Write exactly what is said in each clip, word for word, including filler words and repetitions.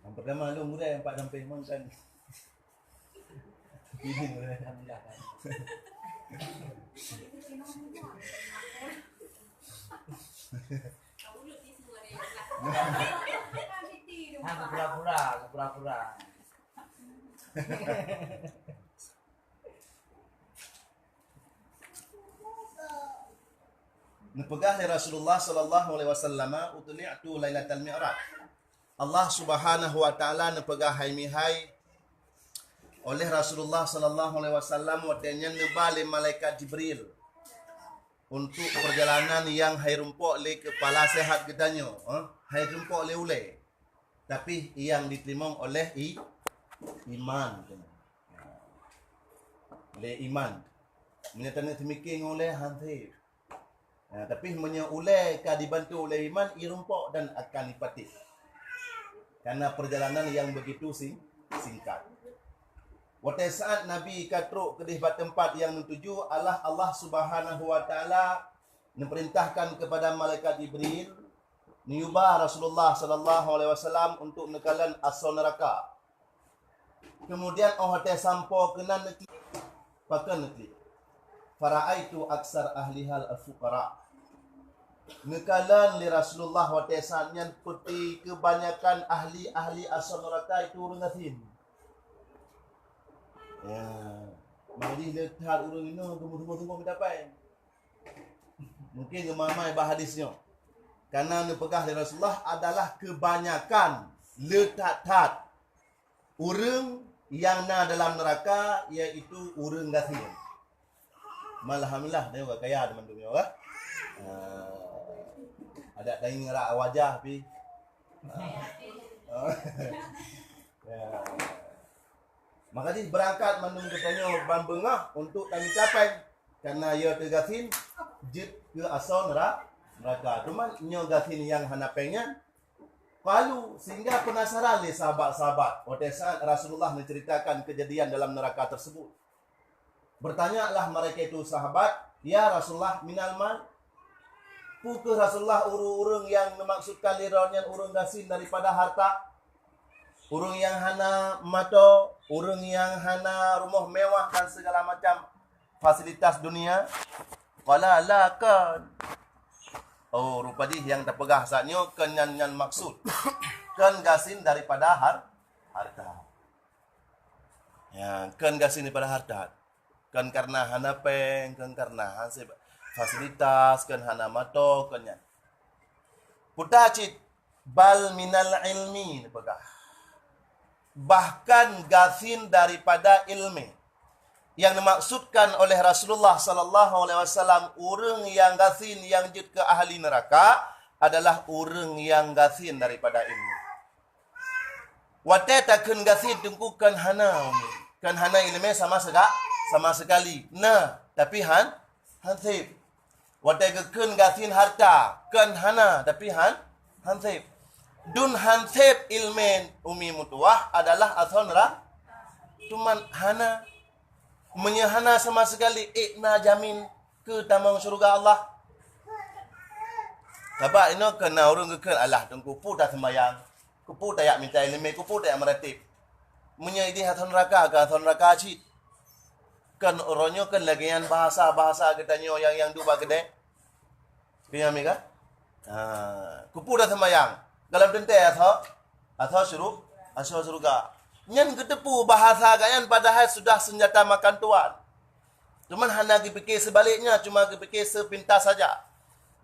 Nyang pertama lôn gurèe empat sampéng memang kan. Ini gurèe. Ha, pura-pura, pura-pura. Neupeugah lé Rasulullah sallallahu alaihi wasallam, "Utli'tu lailatal mi'raj." Allah Subhanahu wa Ta'ala neupeugah hai mihai oleh Rasulullah sallallahu alaihi wasallam watèe nyan neuba lé malaikat Jibril untuk perjalanan nyang hai rumpok lé keupala seuhat geutanyoe, eh, hai rumpok lé ulèe. Tapi nyang jiteurimong oleh i-, iman. Lé iman. Meunyoe taneuk teumikir ngon ulèe, han sép. Nah, tapi meunyoe ulèe ka jibantu lé iman, i rumpok dan akan ipatéh. Karena perjalanan yang begitu sing-, singkat. Watèe saat Nabi ka trok keudéh bak teumpat nyang neutuju, Allah, Allah Subhanahu wa Ta'ala neupeurintahkan kepada malaikat Jibril, neuyuba Rasulullah sallallahu alaihi wasallam untuk neukalon asoe neuraka. Kemudian 'oh watèe sampoe keunan neuklik, pakon neuklik? "Fara'aitu aksar ahlihal fuqara." Neukalon lé Rasulullah watèe saat nyan peuti keubanyakan ahli-ahli asoe neuraka itu ureueng gasien. Ya, mari le that ureueng inoe geumeuteumé-teumé meudapai. Mungkin geumamai bak hadis nyoe. Karena neupeugah lé Rasulullah adalah keubanyakan le that-that ureueng nyang na dalam neuraka, yaitu ureueng gasien. Alhamdulillah, tanyoe ka kaya teuma-teuma nyoe, kan? Ah, adak tanyoe ngerak wajah pi. Ah. Ya. Maka jih beurangkat mandum geutanyoe ban beungoh untuk tanyoe capai. Karena ya teugasien jeuet keu asoe neura-, neuraka. Teuma nyoe gasien nyang hana péng nyan, Qalu, sehingga penasaran lé sahabat-sahabat watèe saat Rasulullah menceritakan kejadian dalam neraka tersebut. Bertanyalah mereka itu sahabat, "Ya Rasulullah, minal mal?" Peu kheueh Rasulullah ureueng-ureueng nyang neumaksudkan lé droeneuh nyan ureueng gasien daripada harta? Ureueng nyang hana moto, ureueng nyang hana rumoh mewah dan segala macam fasilitas dunia? Qala, la, kon. Oh, rupa jih nyang tapeugah saat nyoe kon nyan, nyan maksud. Kon gasien daripada har-, harta. Ya, kon gasien daripada harta. Kon karena hana péng, kon karena han sép fasilitas, kon hana moto, kon nyan. Puta cit, "Bal minal ilmi," neupeugah. Bahkan gasien daripada ilmu. Yang dimaksudkan oleh Rasulullah sallallahu alaihi wasallam, ureueng nyang gasien nyang jeuet keu ahli neuraka adalah ureueng nyang gasien daripada ilmu. Watèe takheun gasien teungku kon hana, kon hana ileumèe sama sega-, sama sekali. Na, tapi han, han sép. Watèe geukheun gasien harta, kon hana, tapi han, han sép. Dum han sép ileumèe umi meutuwah adalah asoe neura-, teuma hana. Meunyoe hana sama sekali, ék na jamin keu tamong syeuruga Allah? Sabab inoe kon na ureueng geukheun, "Alah, teungku, peue taseumbahyang? Keupeue tajak mita ileumèe? Keupeue tajak meuratéb?" Meunyoe idéh asoe neuraka, ka asoe neuraka cit. Kon uroe nyoe kon lagèe nyan bahasa-bahasa geutanyoe nyang, nyang duek bak keudè. Paham ya kan? Ha, keupeue taseumbahyang? Gohlom teuntèe asoe, asoe syuru-, asoe syeuruga. Nyan geuteupeue bahasa geuh nyan padahai sudah senjata makan tuan. Teuma hana geupike seubaleknya, cuma geupike seupintas saja.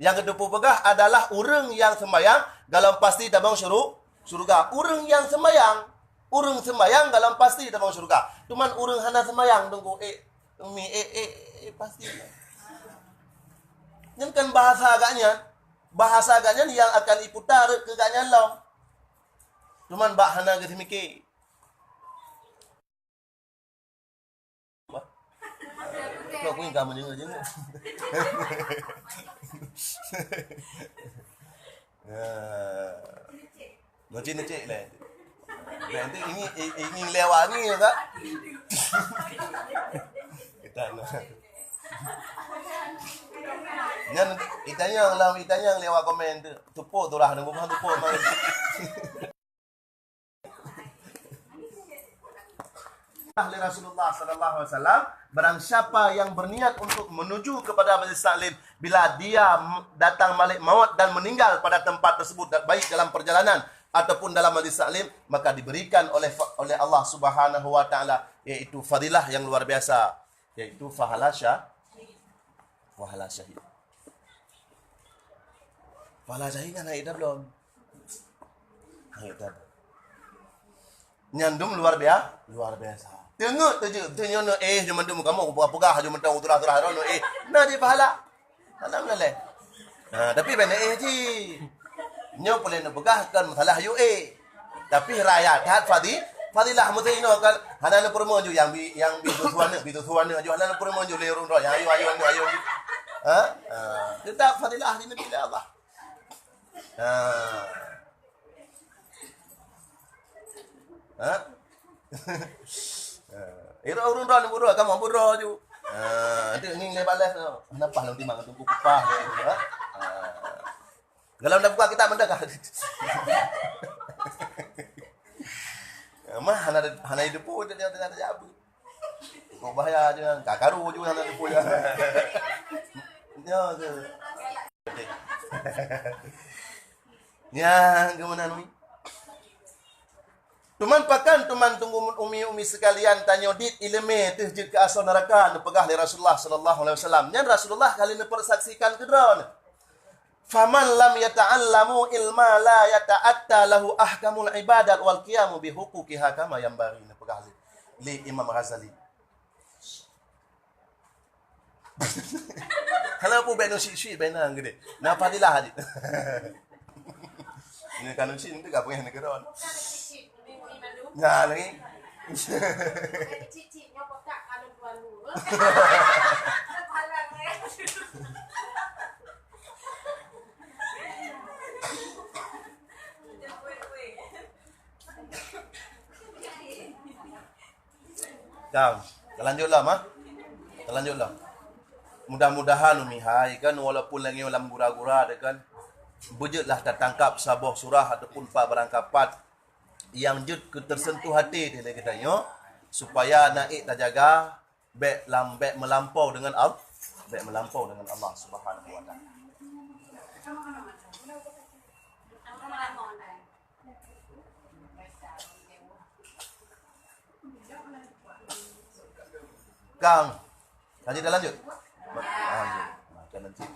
Nyang geuteupeue peugah adalah ureueng nyang seumbahyang gohlom pasti tamong syuru-, syeuruga. Ureueng nyang seumbahyang, ureueng seumbahyang gohlom pasti tamong syeuruga. Teuma ureueng hana seumbahyang teungku, ék, umi, ék, ék, ék, pasti. Nyan kon bahasa geuh nyan. Bahasa geuh nyan nyang akan iputa rot keu geuh nyan lom. Teuma bak hana geuteumike. Wah. Kok pun kamu jenguk-jenguk. Ya. Nocik-nocik leh. Nanti ini, i-, ini lewat ni ya, Kak. Kita nak. Nyan itanyong lah, itanyong lewat komen tu. Tupuk tu lah, nunggu kan tupuk mai. Oleh Rasulullah sallallahu alaihi wasallam, barang siapa yang berniat untuk menuju kepada Majlis Taklim, bila dia m-, datang malik maut dan meninggal pada tempat tersebut, dan baik dalam perjalanan ataupun dalam Majlis Taklim, maka diberikan oleh fa-, oleh Allah Subhanahu wa Taala, yaitu fadilah yang luar biasa, yaitu pahala sya-, pahala syahid. Pahala syahid kan naik dah belum? Naik dah. Nyan dum luar biasa, luar biasa. Teungeut tu je, tu nyoe neu eh, cuma dum kamoe peugah-peugah, cuma tahu turah-turah, neu eh. Nah, di pahala. Alhamdulillah. Ha, tapi benda eh ji. Nyoe boleh neu peugah kan masalah U A. Tapi raya that fadi, fadilah mesti inoe kan. Hana neu peurumoh ju yang bi, yang bi tu suan, bi tu suan ju hana neu peurumoh ju le rung roi. Ayo, ayo, ayo, ayo. Ha? Ha. Tetap fadilah di negeri Allah. Ha. Ha? Ha. Iro ureueng droe ni buroe, kamoe buroe ju. Ha, tu ngieng lé baleh tu. Kenapa lom timang tu kupah lé tu, ha? Ha. Kalau dah buka kitab mantap kah? Mah hana ada, hana ada pun dia tengah jabu. Kok bahaya je, ka karu je hana ada pun. Ya tu. Nyang geumeuna umi. Teuma pakon teuma teungku umi-umi sekalian tanyoe dit ileumé teuh jeuet keu asoe neuraka neupeugah lé Rasulullah sallallahu alaihi wasallam. Nyan Rasulullah ka lheueh neupeusaksikan keu droeneuh. Faman lam yata'allamu ilma la yata'atta lahu ahkamul ibadat wal qiyamu bi huquqiha kama yanbaghi neupeugah lé, lé Imam Ghazali. Kalau pun bèk nusik-sik bèk na geude. Na fadilah aja. Ni kan nusik nanti gak pengen negara. Nah, lagi. Ka, talanjut lom, ha? Talanjut lom. Mudah-mudahan umi hai kan, walaupun lagèe lam gura-gura deh kan, beujeuetlah tatangkap saboh surah ataupun pat barang kapat nyang jeuet keu teuseuntuh até deh lé geutanyoe, supaya na ék tajaga bèk lam, bèk meulampau deungon Al-, bèk meulampau deungon Allah Subhanahu wa Taala. Kang, lanjut dah lanjut. Lanjut. Makan nanti.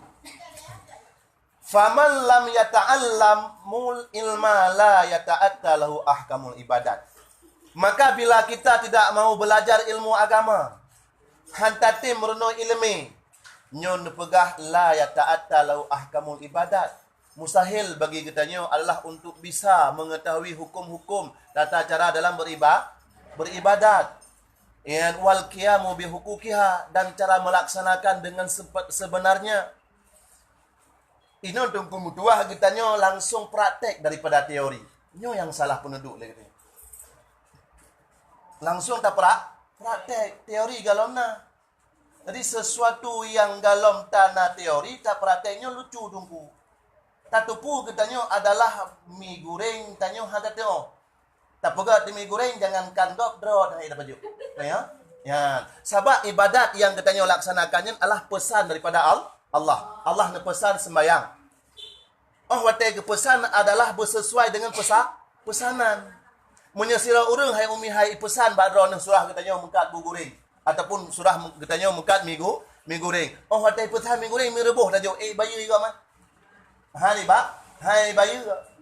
Faman lam yata'allam mul ilma la yata'atta lahu ahkamul ibadat. Maka bila kita tidak mau belajar ilmu agama, han tatem meurunoe ileumé, nyoe neupeugah la yata'atta lahu ahkamul ibadat. Mustahil bagi geutanyoe adalah untuk bisa mengetahui hukum-hukum tata cara dalam beriba-, beribadat. Ya, wal qiyamu bi huquqiha, dan cara melaksanakan dengan sepe-, sebenarnya. Inoe teungku meutuah geutanyoe langsung praktek daripada teori. Nyoe nyang salah peuneuduek lé geutanyoe. Langsung taprak-, praktek teori galom na. Jadi, sesuatu nyang galom tana teori, tapraktek nyoe lucu teungku. Tateupeue geutanyoe adalah mi goreng tanyoe hana teuoh. Tapeugah teumi goreng, jangankan gob droe hai tapajoh. Ya? Ya. Sabab ibadat nyang geutanyoe laksanakan nyan adalah peusan daripada Al-, Allah. Allah neupeusan sembahyang. Oh watèe geupeusan adalah beusesuai deungon peusa-, peusanan. Meunyoe sidroe ureueng hai umi hai ipeusan bak droeneuh surah geutanyoe meukat bu goreng, ataupun surah geutanyoe meukat mi gu-, mi goreng. Oh watèe ipeusan mi goreng, mi reuboh tajoh, eh, bayeue juga mah. Hai ba-, hai bayeue.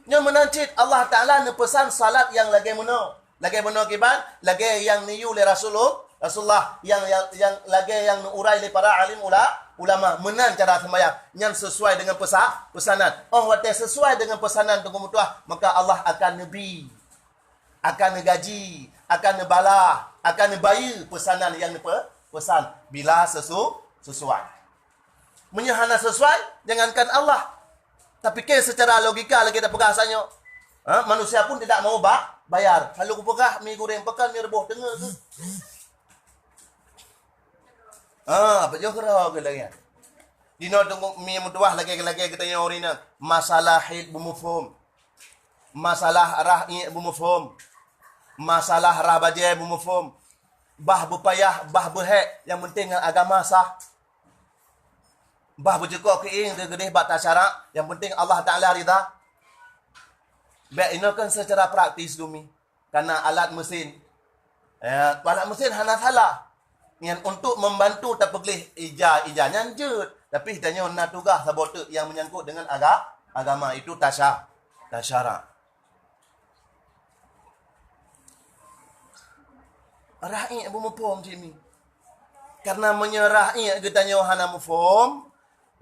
Nyoe meunan cit Allah Taala neupeusan salat nyang lagèe meunoe. Lagèe meunoe kiban, lagèe nyang neuyue lé Rasulul-, Rasulullah, nyang, nyang, nyang lagèe nyang neuurai lé para alim ula-, ulama. Meunan cara sembahyang. Nyan sesuai dengan pesa-, pesanan. Oh watèe sesuai dengan pesanan teungku meutuah, maka Allah akan neubi, akan neugaji, akan neubalah, akan neubayeue pesanan nyang neupe-, peusan bila sesu-, sesuai. Meunyoe hana sesuai, jangankan Allah. Tapike secara logika lagèe tapeugah saat nyoe. Ha, manusia pun tidak mau ba-, bayar. Lalu kupeugah mi goreng pekan mi reuboh teungoh tu. Ha, apa jeuh keudroe keu lagèe nyan. Dinoe teungku mi meutuah lagèe-lagèe geutanyoe rinang. Masalah haid beumuphom. Masalah rah iék beumuphom. Masalah rhah bajée beumuphom, bah beupayah, bah beuhék, nyang penting ngon agama sah. Bah beucukôp keuieng teuh keudeh bak tasyarak, nyang penting Allah Taala ridha. Bék inoe kan secara praktis dumi. Kana alat mesin. Ya, alat mesin hana salah. Nyan untuk membantu tapeugleh ija-ija nyan jeuet. Tapi tanyoe na tugaih saboh teuk nyang menyangkut dengan aga-, agama, itu tasya-, tasyarak. Rhah iék beumuphom cit mi. Karena meunyoe rhah iék geutanyoe hana muphom,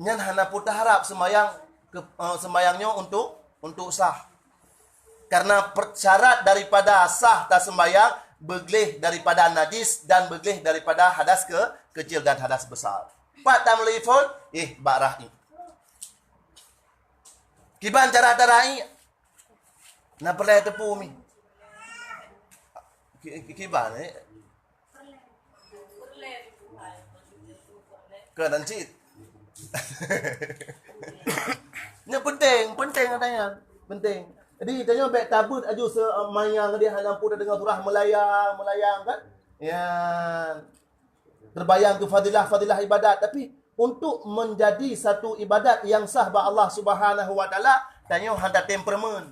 nyan hana peue taharab seumayang ke, eh, seumayang nyoe untuk, untuk sah. Karena per-, syarat daripada sah taseumayang, beugleh daripada najis dan beugleh daripada hadas ke, kecil dan hadas besar. Pat tameuleuphon, eh, bak rhah iék. Kiban cara tarhah iék? Na peureulée teupeu mi? Ki-, ki-, kiban, eh? Keunan cit. Nyan penting, penting ata nyan. Penting. Jadi, tanyoe bék tabeuet aju se-, manyang dia hana peue tadeungoe surah meulayang, meulayang kan? Ya. Terbayang ke fadilah-fadilah ibadat, tapi untuk menjadi satu ibadat yang sah bak Allah Subhanahu wa Taala, tanyoe hana tem peureumeun.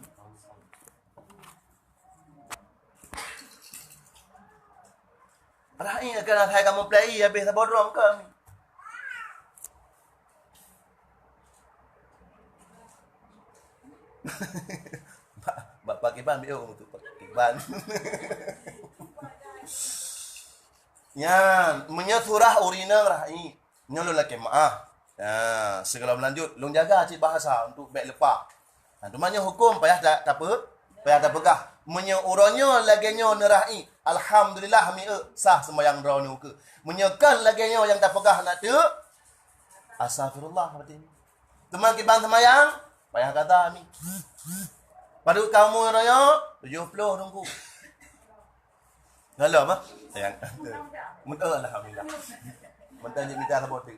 Rhah iék keunan hai kamoe plai habéh saboh droe kan. Bak, bak pakriban, biôh untuk pakriban. Nyan, meunyoe surah ureueng inong rhah iék, nyoe lôn lakée meuáh. Ya, sigohlom lanjut, lôn jaga cit bahasa untuk bék leupah. Ha, teuma nyoe huköm payah ta-, tape-, payah tapeugah. Meunyoe uroe nyoe lagée nyoe neurhah iék, alhamdulillah miék, sah seumayang droeneuh keuh. Meunyoe kon lagée nyoe nyang tapeugah na teuk, astagfirullah berarti. Teuma kiban seumayang, payah gata mi. Padub ka umu uroe nyoe, tujoh ploh teungku. Ngalom, ah? Sayang. Mun-, oh, alhamdulillah. Mantap je mita saboh tik.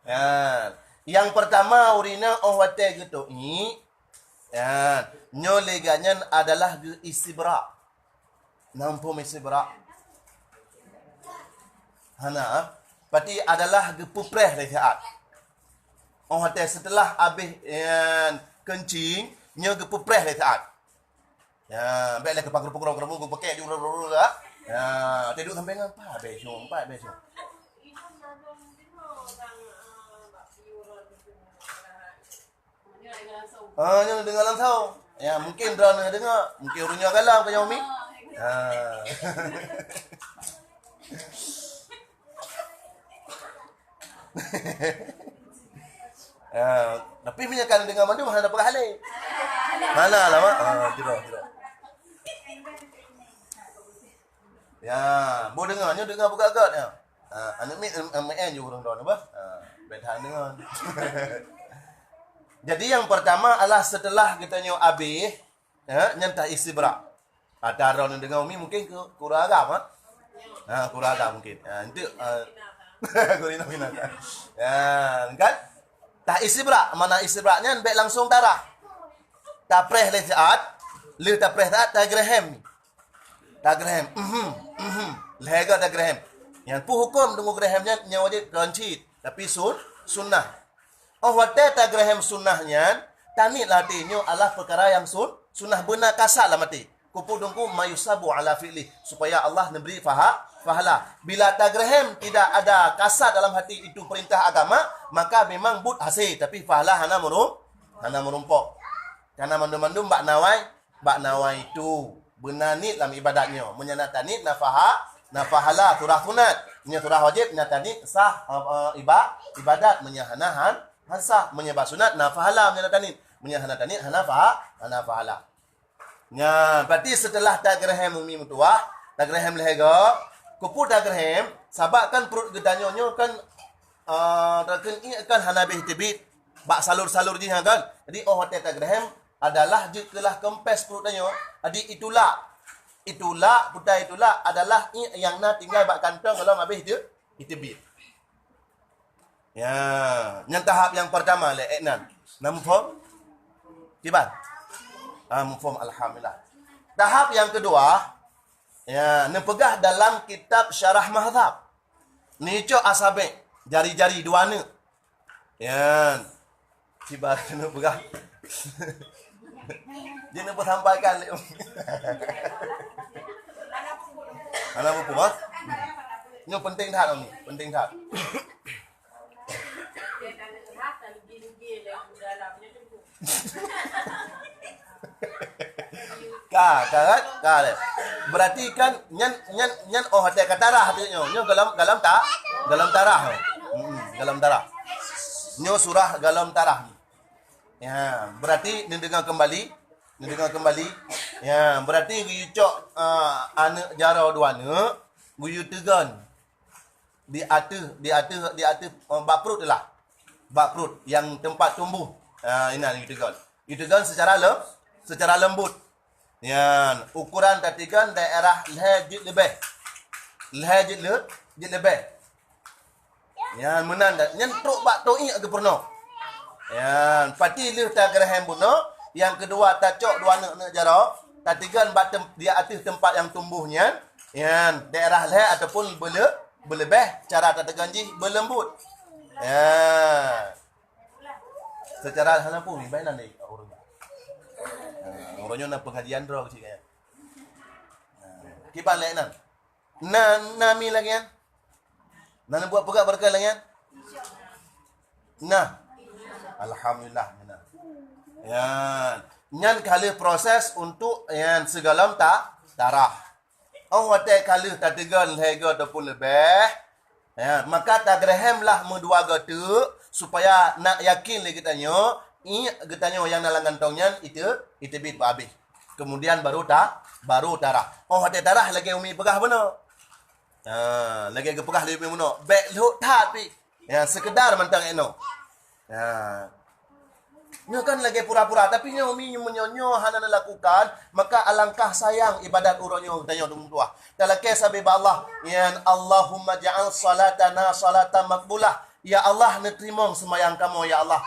Ya. Yang pertama, ureueng inong óh watée geutok iék, ya, nyoe lé geuh nyan adalah geu istibra. Na muphom istibra? Hana, ah? Berarti adalah geupeupreh lé siat. Óh watée setelah habéh, ya, keuncing, nyoe geupeupreh lé siat. Ya, bék lé keupang keureubeuen-keureubeuen, geupeukék ju ruru-ruru, ya. Ya, watée duek sampéngan, pat bésong, pat bésong. Ah, nyoe deungoe langsung. Ya, mungkin droeneuh deungoe, mungkin ureueng nyoe galak keu nyoe mi. Ah. Ah, tapi meunyoe ka deungoe mandum hana peugah lé. Hana lah, Mak. Ah, jroh, jroh. Ya, boh deungoe, nyoe deungoe peugah göt nyoe. Ah, aneuk miet, em, em, ju ureueng droeneuh bah. Ah, bék that deungoe. Jadi yang pertama adalah setelah geutanyoe habéh, eh, nyan ta-istibra. Ata droeneuh deungoe mi mungkin ku-, kurang agam, ha? Ha, kurang agam mungkin. Ha, enteuk, ha, kurang agam. Ya, kan? Ta-istibra, makna istibra nyan bék langsung tarhah. Tapreh lé siat, lheueh tapreh siat, tageureuhem. Tageureuhem, mhm, mhm. Lhée goe tageureuhem. Nyan peue huköm teungku geureuhem nyan, nyang wajéb kon cit, tapi sun-, sunnah. Óh watée tageureuhem sunnah nyan, taniet lam até nyoe adalah peukara nyang sun-, sunnah, beuna kasat lam até. Keupeue teungku, ma yusabu ala fi'lih, supaya Allah neubri paha-, pahala. Bila tageureuhem tidak ada kasat dalam hati itu perintah agama, maka memang buet hasé, tapi pahala hana meurum-, hana meurumpok. Karena mandum-mandum bak nawai-, bak nawaitu. Beuna niet lam ibadat nyoe. Meunyoe na taniet, na paha-, na pahala, surah sunat. Meunyoe surah wajéb, na taniet, sah, eh, eh, iba-, ibadat. Meunyoe hana, han-, han sah. Meunyoe bak sunat, na pahala meunyoe na taniet. Meunyoe hana taniet, hana paha-, hana pahala. Nyan, berarti setelah tageureuhem umi meutuwah, tageureuhem lhée goe, keupeue tageureuhem, sabab kan pruet geutanyoe nyoe kan, eh, takheun iék kan hana habéh teubiet, bak salur-salur jih nyan kan. Jadi, óh watée tageureuhem adalah jeuet keulah kempes pruet tanyoe, jadi itulak. Itulak, peue ta itulak adalah iék nyang na tinggai bak kantong gohlom habéh teu-, iteubiet. Ya, nyan tahap nyang pertama lé, eh, nan. Na muphom? Kiban? Ah, muphom, alhamdulillah. Tahap nyang keudua, ya, neupeugah dalam kitab Syarah Mazhab. Neucok asabe', jari-jari dua neuk. Nyan. Sibar keuneuk peugah. Jeuet neupeusampaikan lé. Hana muphom, ha? Nyoe penting that, Umi. Penting that. Ka, ka, kan? Ka, lé. Berarti kan nyan, nyan, nyan, oh, até ka tarah tu nyoe. Nyoe galam, galam ta-, galam tarah. Hmm, galam tarah. Nyoe surah galam tarah. Ya, berarti neudeungoe keumbali, neudeungoe keumbali. Ya, berarti geuyue cok, ah, aneuk jaroe dua neuk, geuyue teugon. Di ateueh, di ateueh, di ateueh, eh, bak pruet lah. Bak pruet nyang teumpat tumbuh. Ha, inan geuteugon. Geuteugon secara lem-, secara lembut. Nyan, ukuran tateugon daerah lhèe jeuet leubeh. Lhèe jeuet le-, jeuet leubeh. Nyan meunan dah. Nyan trok bak toiek geupeurunoe. Nyan, pati lheueh tageureuhem bunoe, nyang keudua tacok dua neuk-neuk jaroe, tateugon bak tem-, di ateueh teumpat nyang tumbuh nyan, nyan, daerah lhèe ataupun beule-, beuleubeh, cara tateugon jih beuleumbut. Ya. Secara hana pun, baiklah ni, ureueng. Ha, ureueng nyoe na pengajian droe keuchik nyan. Ha, kiban lé nan. Na, na mi lagèe nyan? Na neubuat peugah barokah lagèe nyan? Nah. Alhamdulillah, nah. Nyan. Nyan ka lheueh proses untuk nyan sigohlom ta-, tarah. Oh, watèe ka lheueh tateugon lhèe goe ataupun leubeh, ya, maka tageureuhem lah meudua goe teuk, supaya nak yakin lé geutanyoe, iek geutanyoe nyang na lam gantong nyan ite-, iteubiet bak abéh. Kemudian baru ta-, baru tarah. Oh, watèe tarah lagèe Umi peugah bunoe. Ha, lagèe geupeugah lé Umi bunoe, bèk lhok that pih. Ya, sekedar mantong inoe. Ya. Nyoe kan lagèe pura-pura, tapi nyoe Umi meunyoe nyoe hana neulakukan, maka alangkah sayang ibadat uroe nyoe geutanyoe dum tuah. Talakèe sabe bak Allah, yan Allahumma ja'al salatana salatan maqbulah. Ya Allah, neuteurimong seumayang kamoe, ya Allah.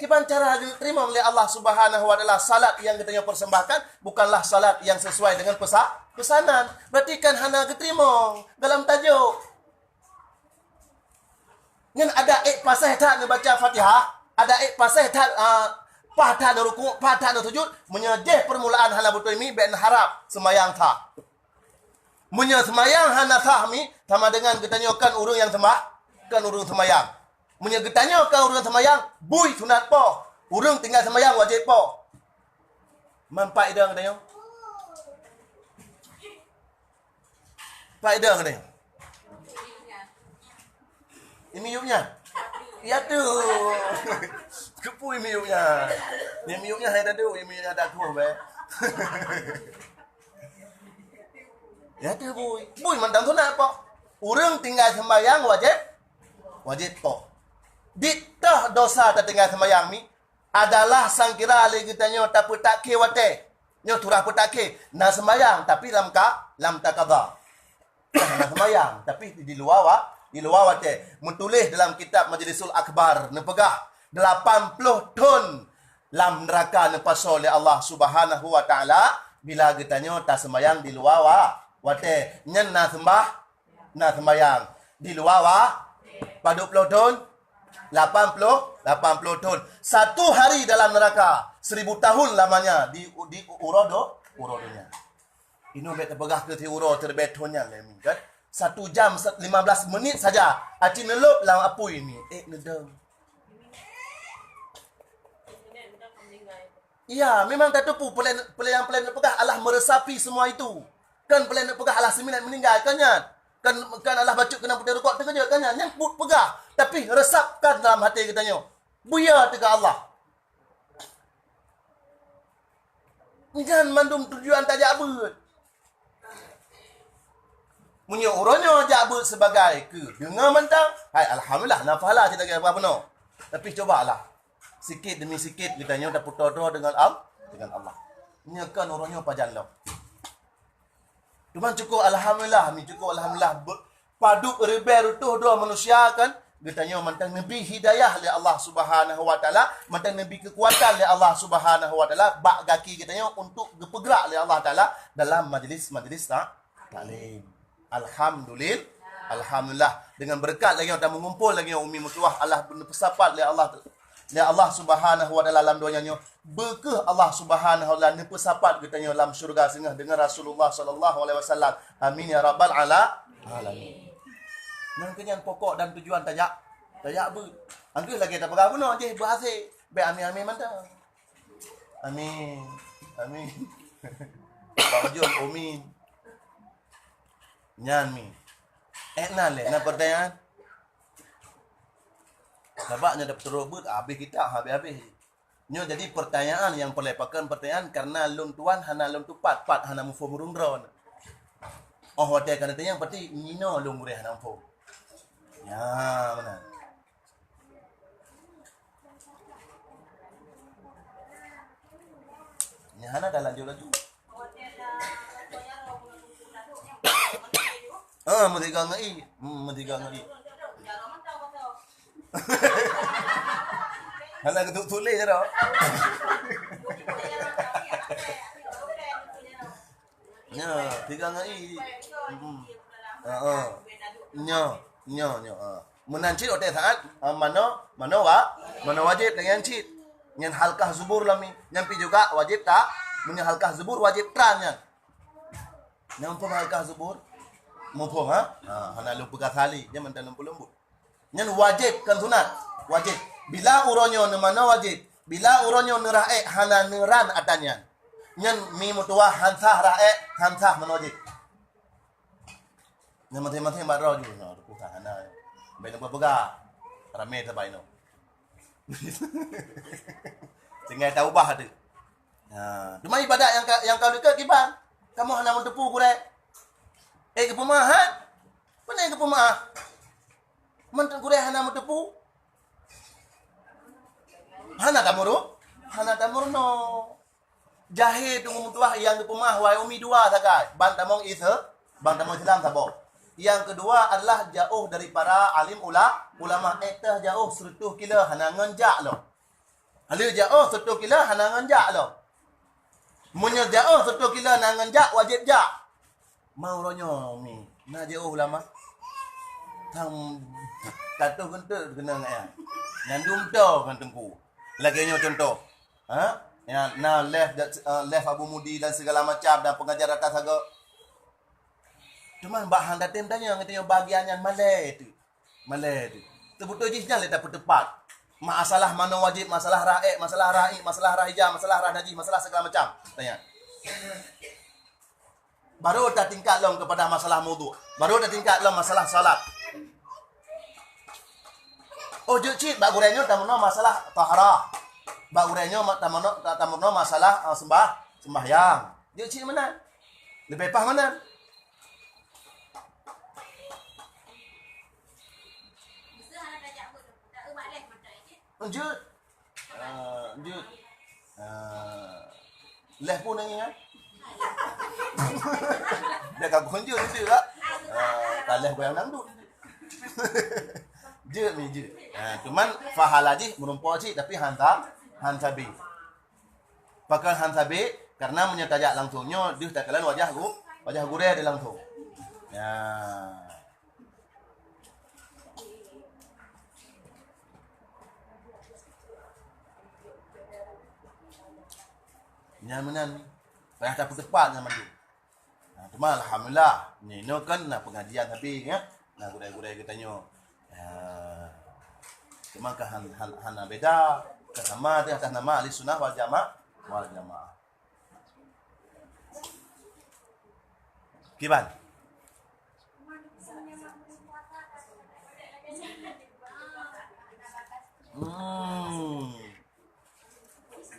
Kiban cara geuteurimong lé Allah Subhanahu wa Taala salat nyang geutanyoe persembahkan bukanlah salat nyang sesuai dengan pesa-, pesanan. Berarti kan hana geuteurimong dalam tajok. Nyan adak ék paséh that neubaca Fatihah, adak ék paséh that, ah, paih that neurukuk, paih that neusujud, meunyoe jih peurmulaan hana beutôi mi, bèk neuharab seumayang sah. Meunyoe seumayang hana sah mi, sama dengan geutanyoe kon ureueng nyang seumbah, kon ureueng seumayang. Meunyoe geutanyoe kon ureueng seumayang, bui sunat poh. Ureueng tinggai seumayang wajéb poh. Man pat idong geutanyoe? Pat idong geutanyoe? Imiyup nyan? Ya tu. Keupeue imiyup nyan? Imiyup nyan hai tadu, imiyup nyan tak keuh bèk. Ya tu bui. Bui mantong sunat poh. Ureueng tinggai seumayang wajéb, wajéb poh. Dit toh dosa tatinggai seumayang mi, adalah sangkira lé geutanyoe tapeutakhé watèe. Nyoe surah peutakhé, na seumayang, tapi lam ka, lam takadha. Hana seumayang, tapi di luwa wa-, di luwa watèe. Meutuléh dalam kitab Majlisul Akbar, neupeugah, lapan ploh thon lam neuraka neupasoe lé Allah Subhanahu wa Taala bila geutanyoe taseumayang di luwa wa-, watèe. Nyan na seumbah, na seumayang di luwa wa-, padub ploh thon? Lapan ploh, lapan ploh thon. Satu hari dalam neraka, seribu tahun lamanya di, di uroe do-, uroe donya. Inoe bèk teupeugah keu siuroe teuleubèh thon nyan lé mi, kan? Satu jam, sa-, lima belas menit saja, aci neulop lam apui mi, ék neudong. Iya, memang tateupeue peulén, peulén nyang peulén neupeugah Allah meresapi semua itu. Kan peulén neupeugah Allah seuminan meuninggai, kan nyan? Kan, kan Allah bacut keunan putéh rukok teukeujot, kan nyan? Nyan buet peugah, tapi resapkan dalam até geutanyoe. Buya teuka Allah. Nyan mandum tujuan tajak beuet. Meunyoe uroe nyoe jak beuet sibagai keu deungoe mantong, hai alhamdulillah, na pahala cit lagèe bunoe. Tapi cubalah. Sikit demi sikit geutanyoe tapeutoe droe deungon Al-, deungon Allah. Nyoe kan uroe nyoe pajan lom. Teuma cukôp alhamdulillah, mi cukôp alhamdulillah. Be-, padub ribèe reutôh droe manusia kan, geutanyoe mantong neubri hidayah lé Allah Subhanahu wa Taala, mantong neubri keukuatan lé Allah Subhanahu wa Taala bak gaki geutanyoe untuk geupeugrak lé Allah Taala dalam majlis-majlis ta-, taklim. Alhamdulil-, alhamdulillah. Dengan beureukat lagée nyoe, dan meungumpol lagée nyoe, umi meutuwah, Allah beuneuh peusapat lé Allah, lé Allah Subhanahu wa Taala lam donya nyoe. Beu kheueh Allah Subhanahu wa Taala neupeusapat geutanyoe lam syeuruga singoh deungon Rasulullah sallallahu alaihi wasallam. Amin ya rabbal ala-, alamin. Nyan keuh nyan pokok dan tujuan tajak, tajak beuet. Angkeuh lagée tapeugah bunoe jih beuhasé. Bék amin-amin mantong. Amin. Amin. Bang Jun, amin. Nyan mi. Eh, na lé, na pertanyaan? Sabab nyan dah peutrok beuet, habéh kitab, habéh-habéh. Nyoe jadi pertanyaan nyang peureulée pakon pertanyaan karena lôn tuan hana lôn tupat, pat hana muphom ureuëng droe. Oh, watée ka neutanyong, berarti ninoe lôn gurée hana muphom. Ya, meunan. Nyan hana ka lanjut laju. Ah, meusigoe ngon i. Hmm, meusigoe ngon i. Hana keutuk tuléh je dah. Nyoe, tiga ngon i. Hmm. Ha, ha. Nyoe, nyoe, nyoe, ha. Meunan cit watée saát, ha, manoe, manoe wa-, manoe wajéb lagée nyan cit. Nyan halkah zubur lam i. Nyan pi juga wajéb ta-, meunyoe halkah zubur wajéb tran nyan. Nyan muphom halkah zubur? Muphom, ha? Ha, hana lôn peugah sali, nyan mantong leumbut-leumbut. Nyan wajéb, kon sunat. Wajéb. Bila uroe nyoe neumanoe wajéb. Bila uroe nyoe neurah ék hana neuran atra nyan. Nyan mi meutuwah han sah rah ék, han sah manoe wajéb. Nyan maséng-maséng bak droe ju, nyoe teupeugah hana. Bék neupeugah. Ramé sabai nyoe. Tinggai taubah tu. Ha, teuma ibadat nyang ka, nyang ka leukeue kiban. Kamoe hana meuteupeue gurée. Eh, geupeumeu'ah, ha? Peue na geupeumeu'ah? Mantong gurée hana meuteupeue. Hana tamuru-, hana tamurno. Jahé teungku meutuwah nyang geupeumeu'ah wahai umi dua sagai, ban tamong Ise-, ban tamong Islam saboh. Nyang keudua adalah jauh dari para alim ula-, ulama, ék teuh jauh seureutôh kilo hana ngon jak lom. Haleue jauh seureutôh kilo hana ngon jak lom. Meunyoe jauh seureutôh kilo hana ngon jak, wajéb jak. Ma uroe nyoe mi, na jeuôh ulama. Sang tatoh geunteuk keuneuk ngon ayah. Nyandum to ngon teungku. Lagée nyoe cuntoh. Ha? Ya, na leh, eh, leh Abu Mudi dan segala macam dan pengajar atas sagoe. Teuma bak hang datém tanyong, geutanyoe bagian nyan malée tu. Malée tu. Teubeutôi jih nyan lé tapeuteupat. Masalah manoe wajéb, masalah rah ék, masalah rah iék, masalah rah hijab, masalah rah najih, masalah segala macam. Tanya. Baru tatingkat lom kepada masalah wudhu. Baru tatingkat lom masalah salat. Oh, jeuet cit bak gurée nyoe tameunoe masalah taharah. Bak gurée nyoe ma-, tameunoe, ta-, tameunoe masalah, ah, sembah, sembahyang. Jeuet cit meunan. Leubeh paih meunan. Lanjut. Ah, lanjut. Ah, leh pun nangis, kan? Dah kagok lanjut, lanjut, tak? Ah, tak leh goyang dangdut. Jeuet ni, jeuet. Ah, cuman pahala jih meureumpok cit, tapi han sa-, han sabe. Pakon han sabe, karena meunyoe tajak langsung nyoe, deuh takalon wajah gu-, wajah gurée di langsung. Ya. Nyan meunan, payah tapeuteupat nyan mandum. Nah, teuma alhamdulillah, nyoe kan na pengajian sabe, ya. Na gurée-gurée geutanyoe. Ya. Teuma ka han-, han-, hana beda, ka sama di atas nama Ahli Sunnah wal Jama-, wal Jamaah. Kiban? Hmm.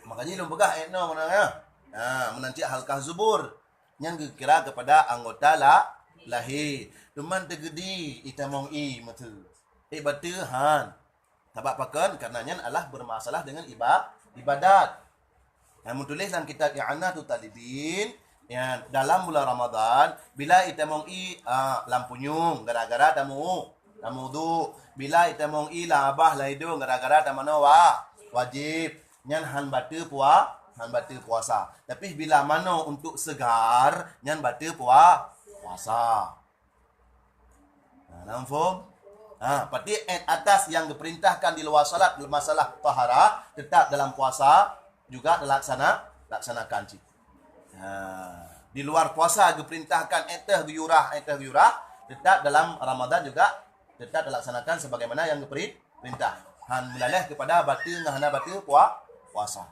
Makanya lôn peugah ayat nyoe meunan, ya. Ha, meunan cit halkah zubur. Nyan geukira kepada anggota la-, lahé. Teuma teugeudi itamong i meuteue. Eh, bateue han. Sabab pakon? Karena nyan adalah bermasalah dengan iba-, ibadat. Nyang meutuléh lam kitab I'anatut Talibin, ya, dalam bulan Ramadan, bila itamong i, ah, lam punyueng gara-gara tamu-, tameuwudhu. Bila itamong ie lam babah lam idong gara-gara tamanoe wa-, wajéb, nyan han bateue pua-, han bateue puasa. Tapi bila manoe untuk segar, nyan bateue pua-, puasa. Nah, na muphom? Ha, berarti ayat atas yang diperintahkan di luar salat dalam masalah taharah tetap dalam puasa juga dilaksana, laksanakan cit. Ha, di luar puasa diperintahkan, éteh geuyurah, éteh geuyurah, tetap dalam Ramadan juga tetap dilaksanakan sebagaimana yang diperintah. Han meulaleh kepada bateue ngon hana bateue pua-, puasa.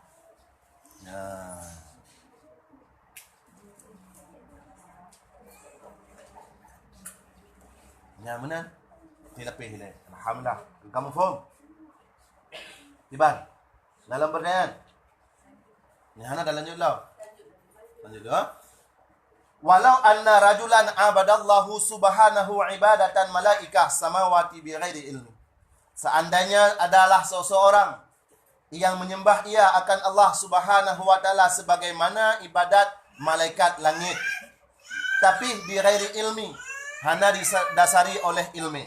Nah. Nyan meunan. Ti lapéh ilée. Alhamdulillah. Kamu faham? Iban. Dalam pertanyaan. Nyan hana dah lanjut lom. Lanjut lom. Walau anna rajulan abadallahu subhanahu ibadatan malaikah samawati bighairi ilmi. Seandainya adalah seseorang yang menyembah ia akan Allah Subhanahu wa Taala sebagaimana ibadat malaikat langit, tapi bighairi ilmi, hana didasari oleh ilmu,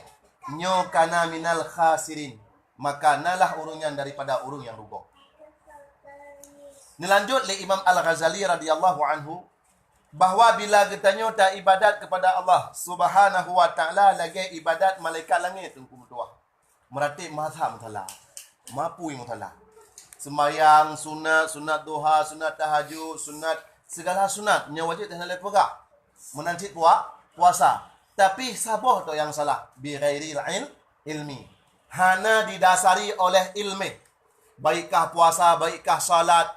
nyoe kana minal khasirin, maka nalah ureuëng nyan daripada ureuëng nyang rugoe. Neulanjut lé Imam Al-Ghazali radhiyallahu anhu, bahwa bila geutanyoe taibadat kepada Allah Subhanahu wa Taala lagée ibadat malaikat langit, Teungku meutuah, meuratéb masa meusalah, mapui meusalah, seumayang sunat, sunat duha, sunat tahajud, sunat, segala sunat nyang wajéb teuh hana lé peugah, meunan cit pua-, puasa. Tapi saboh toh nyang salah, bighairil il-, ilmi, hana didasari oleh ilmu. Baikkah puasa, baikkah salat,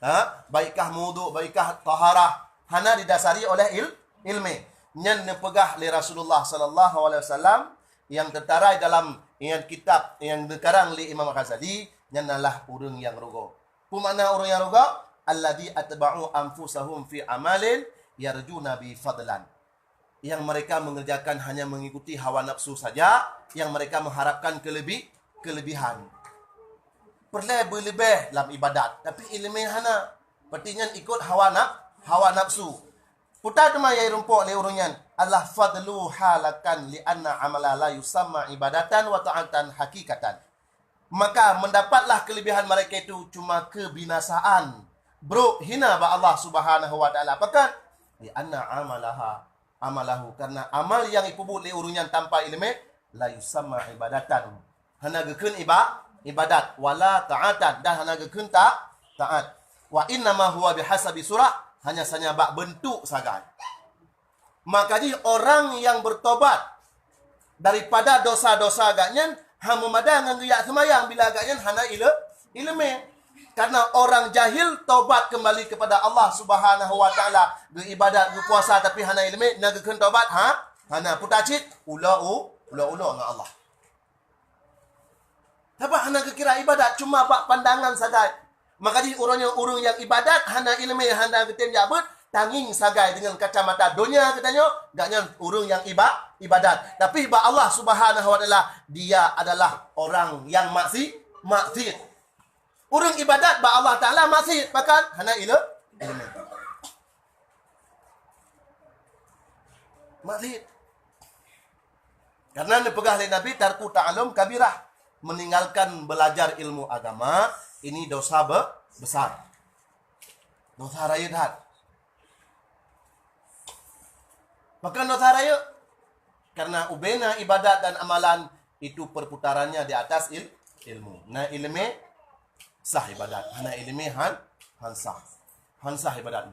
ha? Baikkah mudhu, baikkah taharah, hana didasari oleh il-, ilmu. Nyan neupeugah lé Rasulullah sallallahu alaihi wasallam nyang teutarah dalam nyang kitab nyang neukarang lé Imam Ghazali, nyan adalah ureuëng nyang rugoe. Peue makna ureuëng nyang rugoe? Alladzi atba'u anfusahum fi amalin yarjuna bi fadlan. Yang mereka mengerjakan hanya mengikuti hawa nafsu saja, yang mereka mengharapkan kelebih-, kelebihan. Peureulée beuleubeh lam ibadat, tapi iéleumé hana. Peuti nyan ikot hawa na-, hawa nafsu. Peue teuma nyang rumpok lé ureuëng nyan? Allah fadlu halakan li anna amala la yusamma ibadatan wa ta'atan hakikatan. Maka mendapatlah kelebihan mereka itu cuma kebinasaan. Brok hina bak Allah Subhanahu wa Taala. Pakon? Li anna amalaha amalahu, karena amal yang ipubuet lé ureuëng nyan tanpa iéleumé, la yusamma ibadatan, hana geukheun iba-, ibadat, wala ta'atan, dan hana geukheun ta-, taat. Wa innama huwa bihasabi surah, hanya saja bak bentuk sagai. Maka jih orang yang bertobat daripada dosa-dosa gobnyan, hana meumada ngon geujak seumayang bila gobnyan hana ile-, iéleumé. Karena orang jahil tobat kembali kepada Allah Subhanahu wa Taala, geuibadat, geupuasa, tapi hana iéleumé, na geukheun tobat, ha? Hana. Peue cit? Ulo-u-, ulo-ulo ngon Allah. Sabab hana geukira ibadat, cuma bak pandangan sagai. Maka jih ureuëng nyang, ureuëng nyang ibadat hana iéleumé, hana geutem jak beuet, tangieng sagai deungon kacamata donya geutanyoe, gobnyan ureuëng nyang iba-, ibadat. Tapi bak Allah Subhanahu wa Taala, dia adalah orang yang maksi-, maksiet. Ureuëng ibadat bak Allah Taala maksiet, pakon? Hana ile-, iéleumé. Maksiet. Karena neupeugah lé Nabi, tarku ta'allum kabirah, meninggalkan belajar ilmu agama, ini dosa be-, besar. Dosa rayeuk that. Pakon dosa rayeuk? Karena ubena ibadat dan amalan itu perputarannya di atas il-, ilmu. Na iéleumé sah ibadat, hana iéleumé han, han sah. Han sah ibadat.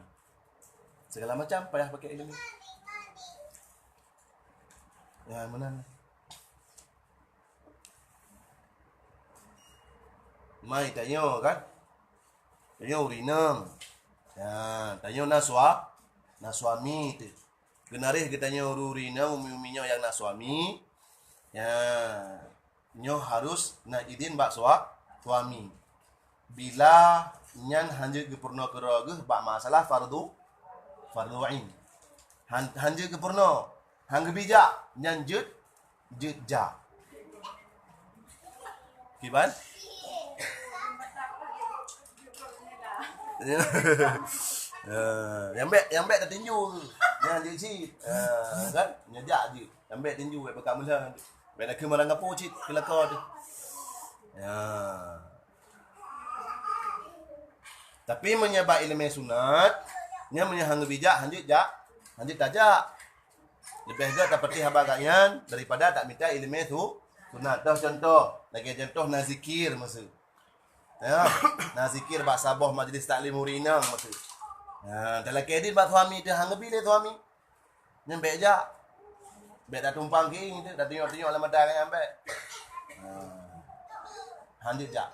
Segala macam payah pakai iéleumé. Ya, meunan. Mai tanyoe kan? Tanyoe ureueng inong. Ya, tanyoe na sua-, na suami teuh. Geunaréh geutanyoe ureueng inong, umi-umi nyoe nyang na suami. Ya, nyoe harus na idin bak sua-, suami. Bila nyan hanjeuet geupeurunoe keudroe geuh bak masalah fardu, fardu ain. Han, hanjeuet geupeurunoe, han geubijak, nyan jeuet, jeuet jak. Kiban? Eh, nyang bèk, nyang bèk tatinju. Nyan jeuet cit. Eh, kan? Nyan jak jeuet. Nyang bèk tinju, bèk peugah meulang. Payah keu meurangkapeue cit keu lakoe teuh. Ya. Tapi meunyoe bak iéleumé sunat, nyan meunyoe hana geubijak, hanjeuet jak, hanjeuet tajak. Leubeh gét tapatéh haba gobnyan daripada tamita iéleumé su-, sunat. Toh contoh, lagée contoh na zikir meusu. Ya, na zikir bak saboh majlis taklim ureuëng inong meusu. Ya, talakée dit bak suami teuh hana geubi lé suami. Nyan bék jak. Bék tatumpang keuieng teuh, tatunyok-tunyok lam mata gobnyan bék. Ha. Hanjeuet jak.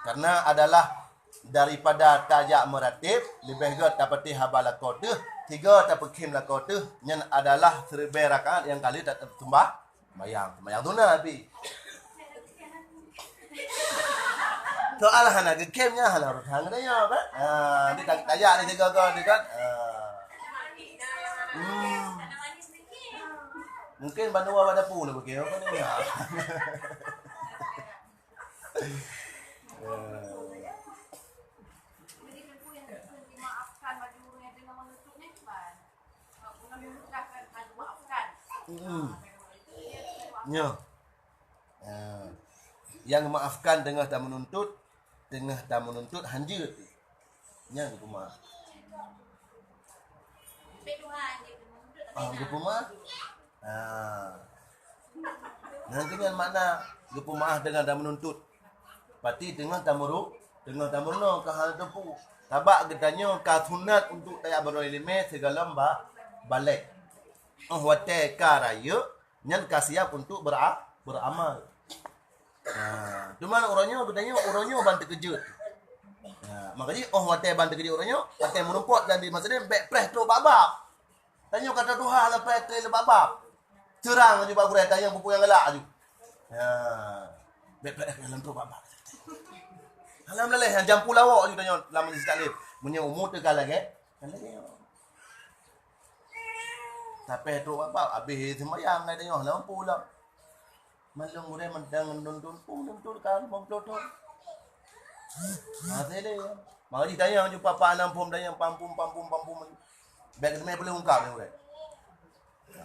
Karena adalah daripada tajak meuratéb, leubeh gét tapatéh haba lakoe teuh, tiga tapeukhem lakoe teuh, nyan adalah siribée rakaat nyang ka lheueh ta-, taseumbah-, seumayang. Seumayang sunat pih. Soal hana geukhem nyan hana urusan geutanyoe kan? Ha, di ta-, tajak di tiga-tiga ni kan? Ha. Hmm. Mungkin bandua bak dapu ni bagi apa ni? Ya. Mm-mm. Nyoe. Ah, nyang meumaafkan teungoh tameununtut, teungoh tameununtut hanjeuet. Nyan geupeumaaf. Ah, geupeumaaf. Ah. Nyan keuh nyan makna geupeumaaf teungoh tameununtut. Pati teungoh tameuru-, teungoh tameurunoe ka hana teupeu. Sabab geutanyoe ka sunat untuk tajak meurunoe iéleumé sigohlom ba-, balek. Óh watée ka rayeuk, nyan ka siap untuk bera-, beramal. Nah, teuma uroe nyoe geutanyoe, uroe nyoe ban teukeujot. Nah, maka jih óh watée ban teukeujot uroe nyoe, watée meurumpok dan di masjid, bék preh trok bab-bab. Tanyoe ka tatuha leupah trok bab-bab. Seurang laju bak gurée, tanyong peue-peue nyang galak laju. Ya. Bék preh lam trok bab-bab. Alhamdulillah, nyang jampu lawok laju tanyoe lam majlis taklim. Meunyoe umu teuka lagée, kan lagée. Tapi trok bab-bab, habéh seumayang ngai tanyoe, lampu lom. Mandum gurée mantong ngon dum-dum pum, dum-dum ka limong ploh thon. Ha, teuh lé. Maka jitanyong ju papa nam phom, tanyong pampum, pampum, pampum. Bék teumé boleh ungkap lé gurée. Ha.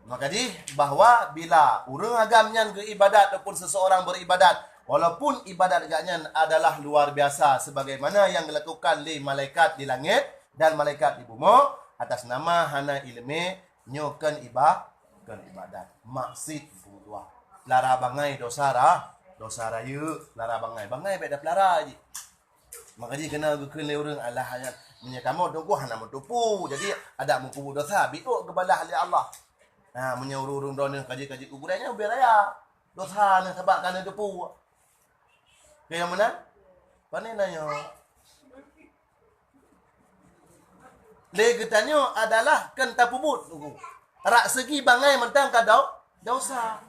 Maka jih bahwa bila ureuëng agam nyan geuibadat ataupun seseorang beribadat, walaupun ibadat gobnyan adalah luar biasa sebagaimana yang dilakukan lé malaikat di langit dan malaikat di bumoe, atas nama hana iéleumé, nyoe kon iba-, kon ibadat. Maksiet, peubuet tuha. Pelara bangai dosa ra-, dosa rayeuk, pelara bangai. Bangai bék tapeulara jih. Maka jih keuneuk geukheun lé ureuëng, alah nyan, meunyoe kamoe teungku hana meuteupeu, jadi adak meupeubuet dosa, biôk geubalah lé Allah. Ha, meunyoe ureuëng-ureuëng droeneuh ka jeuet, ka jeuet keu gurée nyan, ubé raya. Dosa neuh sabab ka neuteupeu. Keu nyang meunan? Pane na nyoe? Lé geutanyoe adalah kon tapeubuet, teungku. Rak seugi bangai mantong ka do-, dosa.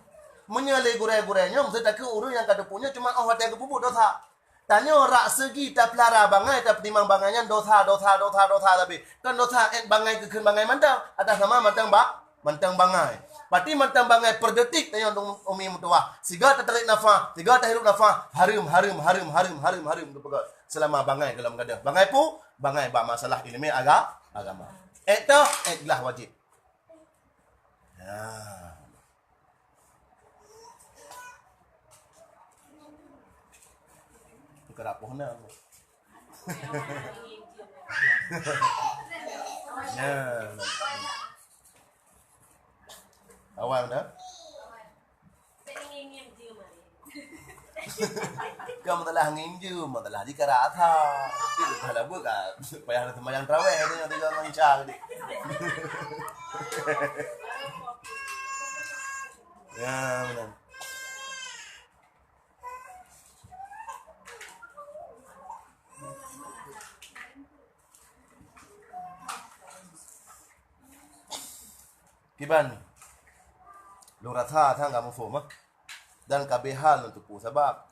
Meunyoe lé gurée-gurée nyoe, meuseuti takheun ureuëng nyang ka teupeu nyoe cuma óh watée geupeubuet dosa. Tanyoe rak seugi tapeulara bangai, tapeutimang bangai nyan dosa, dosa, dosa, dosa sabe. Kon dosa ék bangai geukheun bangai mantong, atas nama mantong ba-, mantong bangai. Pati mantong bangai per detik tanyoe dong umi meutuwah. Siga tatarék nafah, siga tahirup nafah, hareuem, hareuem, hareuem, hareuem, hareuem, hareuem geupeugah. Seulama bangai gohlom gadôh. Bangai peue? Bangai bak masalah iéleumé aga-, agama. Ék toh, ék glah wajéb. Ya. Bukan apa nak. Ya. Awal dah. Kan masalah nginjeum, masalah jih ka rasa. Tapi leubeh labu ka payah seumayang tarawih tu nyang tiga ngon Isya tadi. Ya, benar. Kiban, lôn rasa sang ka muphom, ah. Dan ka beh hal lôn teupeu sabab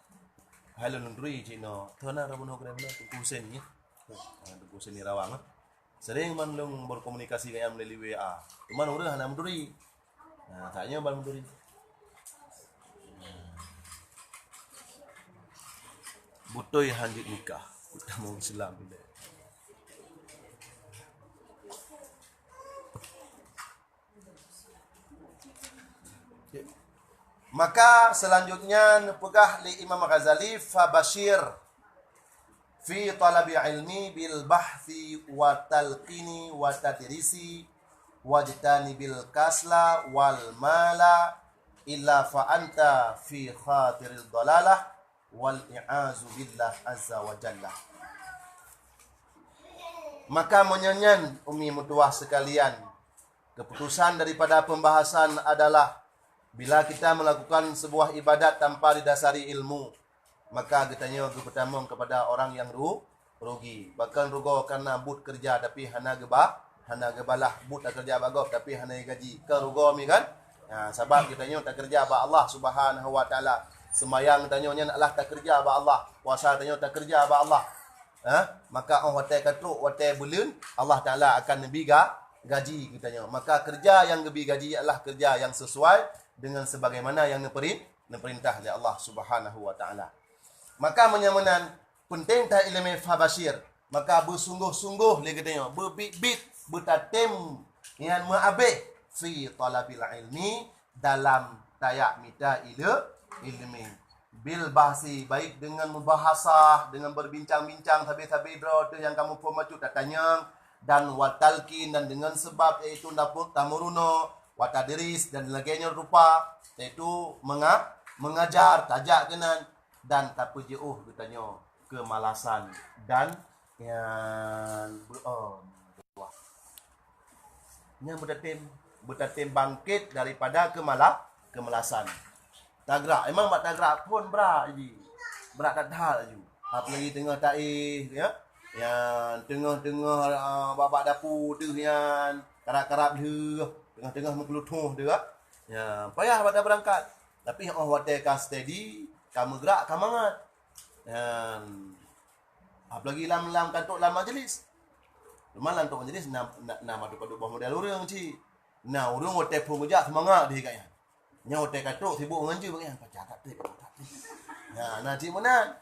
hai lôn neuturi cit nyoe, toh na Rabunoe keudeh bunoe Teungku Husen nyan. Ha, Teungku Husen di Rawang, ah. Sering man lôn berkomunikasi ngon nyan melalui W A. Cuman ureueng hana meuturi. Nah, saat nyoe ban meuturi. Beutôi hanjeuet nikah. Tamong Islam. Maka selanjutnya neupeugah lé Imam Ghazali, "Fabashir fi talabil ilmi bil bahthi wa talqini wa tadrisi wajtanibil kasla wal mala illa fa anta fi khatiril dalalah wal i'azu billah azza wa jalla." Maka meunyoe nyan, umi meutuwah sekalian, keputusan daripada pembahasan adalah bila kita melakukan sebuah ibadat tanpa didasari ilmu, maka geutanyoe geupeutamong kepada orang yang ru-, rugi. Bahkan rugoe karena buet keureuja tapi hana geuba-, hana geubalah, buet takeureuja bak gob tapi hana gaji. Kan rugoe mi kan? Ha, sabab geutanyoe takeureuja bak Allah Subhanahu wa Taala. Seumayang tanyoe nyan adalah takeureuja bak Allah. Puasa tanyoe takeureuja bak Allah. Ha? Maka 'oh watèe ka trok watèe buleuen, Allah Taala akan neubi ga-, gaji geutanyoe. Maka keureuja nyang geubi gaji adalah keureuja nyang sesuai dengan sebagaimana nyang neupeuri-, neupeurintah lé Allah Subhanahu wa Taala. Maka meunyoe meunan, peunteng that ileumèe fabashir. Maka beusunggoh-sunggoh lé geutanyoe, beubiet-biet, beutatem nyan meuabéh fi talabil ilmi, dalam tajak mita ile-, ileumèe. Bil bahsi, baik dengan mubahasah, dengan berbincang-bincang sabe-sabe droe teuh nyang kamoe phon bacut tatanyong, dan wa talqin, dan dengan seubab, yaitu napu-, tameurunoe, wa tadris, dan lagèe nyoe rupa, yaitu menga-, mengajar, tajak keunan, dan tapeujiôh geutanyoe keumalasan dan nyan beu-, oh, nyan beutatem, beutatem bangkét daripada keumala-, keumalasan. Tagrak, memang bak tagrak phon brat jih. Brat that-that laju. Apalagi teungoh taéh, ya. Nyan teungoh-teungoh, ah, bak-bak dapu teuh nyan, karab-karab lheueh, teungoh-teungoh meukeuluthoh teuh, ya. Payah bak tabeurangkat. Tapi 'oh watèe ka steady, ka meugrak, ka mangat. Nyan, apalagi lam, lam kantok, lam majlis. Teuma lam kantok majlis na, na, na padub-padub boh model ureueng cit. Na ureueng watèe phon geujak seumangat deh gaya. Nyan watèe ka trok sibuk ngon jeue bak nyan, pacah that trép, pacah that trép. Ya, na cit meunan.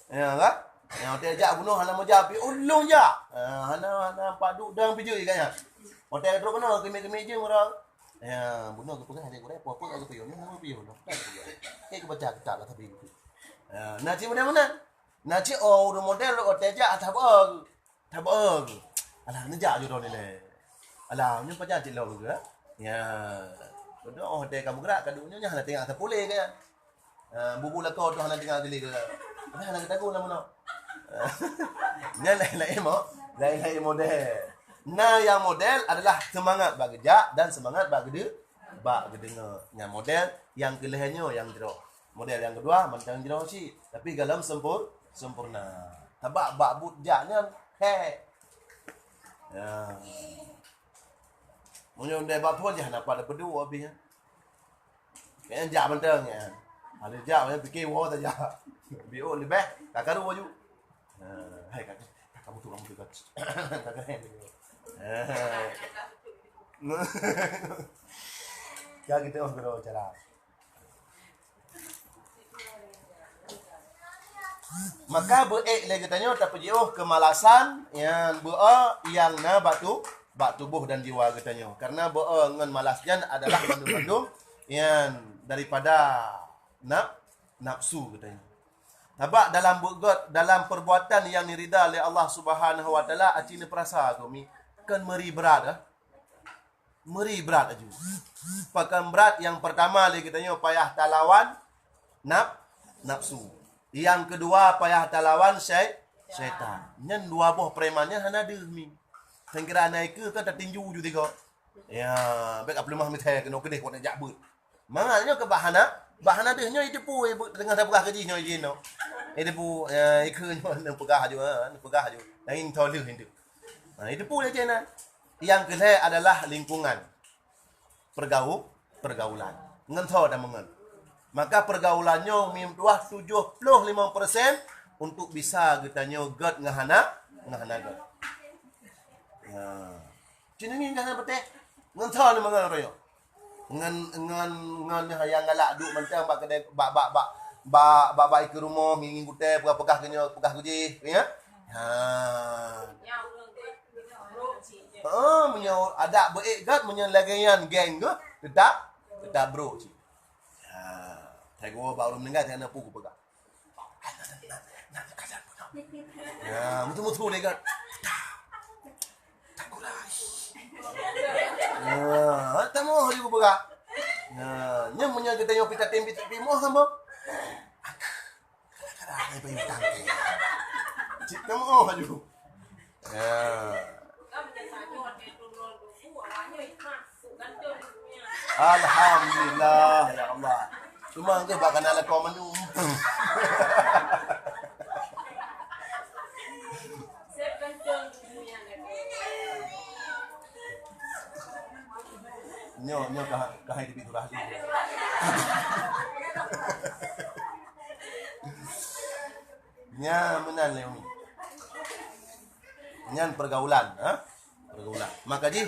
Ya kan? Nyan watèe jak bunoe hana meujak, pi ulôn jak. Ha, hana, hana padub dang pi jeue gaya. Watèe trok keunoe keumiet-keumiet jeue meurang. Ya, bunoe geupeugah lé gurèe, peue-peue ka geupiôh, nyoe geupiôh. Oke, geubaca kitab lah tapi. Ya, na cit meunan-meunan. Na cit, oh, ureueng model watèe jak atra beu. That beu. Alah, neujak ju droeneuh lé. Alah, nyoe pajan cit lom keu, ha? Ya. Beudôh, oh, watèe ka meugrak, ka duek nyoe, nyan hana teuingat sapeue lé kan. Ha, bubu lakoe tu hana teuingat geuli ke. Hana, hana geutagun lam bunoe. Nyan laén-laén mo-, laén-laén model. Na nyang model adalah seumangat bak geujak dan seumangat bak geude-, bak geudeungoe. Nyan model nyang keu lhèe nyoe nyang jroh. Model nyang keudua mantong jroh cit, tapi gohlom sempur-, sempurna. Sabab bak buet jak nyan hék. Ya. Meunyoe ndai bak phon jah na pat peuduek abéh nyan. Kayaknya jak mantong nyan. Ada jak, mantong pike woe tajak. Biôk leubeh, ka karu aju. Ha, hai, ka, ka, kamu tu, kamu tu, ka. Ka keren. Ha. Ka gitu, oh, bro, cara. Maka beu-ék lé geutanyoe tapeujiôh keumalasan nyang beu-, nyang na bak tu-, bak tuboh dan jiwa geutanyoe. Karena beu-, ngon malas nyan adalah mandum-mandum nyang daripada naf-, nafsu geutanyoe. Sabab dalam beugét, dalam perbuatan nyang nirida lé Allah Subhanahu wa Taala, aci neupeurasa keu mi, kan meuri brat, eh? Meuri brat laju. Pakon brat nyang peurtama lé geutanyoe payah talawan naf-, nafsu. Nyang keudua payah talawan syai-, syaitan. Nyan dua boh preman nyan hana deuh mi. Sangkira na ikeue kan tatinju ju tiga. Ya, bèk ka peuleumah meuthèe keunoe keudeh kok nak jak beuet. Mangat nyoe keu bak hana, bak hana deuh nyoe jiteupeue, teungoh tapeugah keu jih nyoe jinoe. Jiteupeue, ya, ikeue nyoe neupeugah ju, ha, neupeugah ju. Laén tho lheueh nyan. Ha, jiteupeue lé jih nyan. Nyang keulhèe adalah lingkungan. Pergau-, pergaulan. Ngon tho dan meungon. Maka pergaulan nyoe meutuah tujoh ploh limong persen untuk bisa geutanyoe gét ngon hana, ngon hana gét. Ha. Cit ngieng ka hana patéh. Ngon tho ni meungon royok. Ngon, ngon, ngon nyang galak duek mantong bak keudè, bak, bak, bak, bak, bak, bak ikeue rumoh, ngieng-ngieng gutèe, peugah-peugah keu nyoe, peugah keu jih, ya? Ha. Oh, meunyoe adak beu-ék gét, meunyoe lagèe nyan geng gét, teutap, teutap brok cit. Ha. Hai gua baru meninggal, hai na peue kupeugah. Ya, mutu-mutu lé kan. Takut lah. Ya, tamoh laju kupeugah. Ya, nyan meunyoe geutanyoe pita tem pita pimoh sama. Kadang-kadang ai bayu tangke. Cit tamoh laju. Ya. Alhamdulillah, ya Allah. Cuma ke bak kana lakoe mandum. Nyoe, nyoe ka, ka hai dibi turah lé. Nya meunan lé umi. Nyan pergaulan, ha? Pergaulan. Maka jih,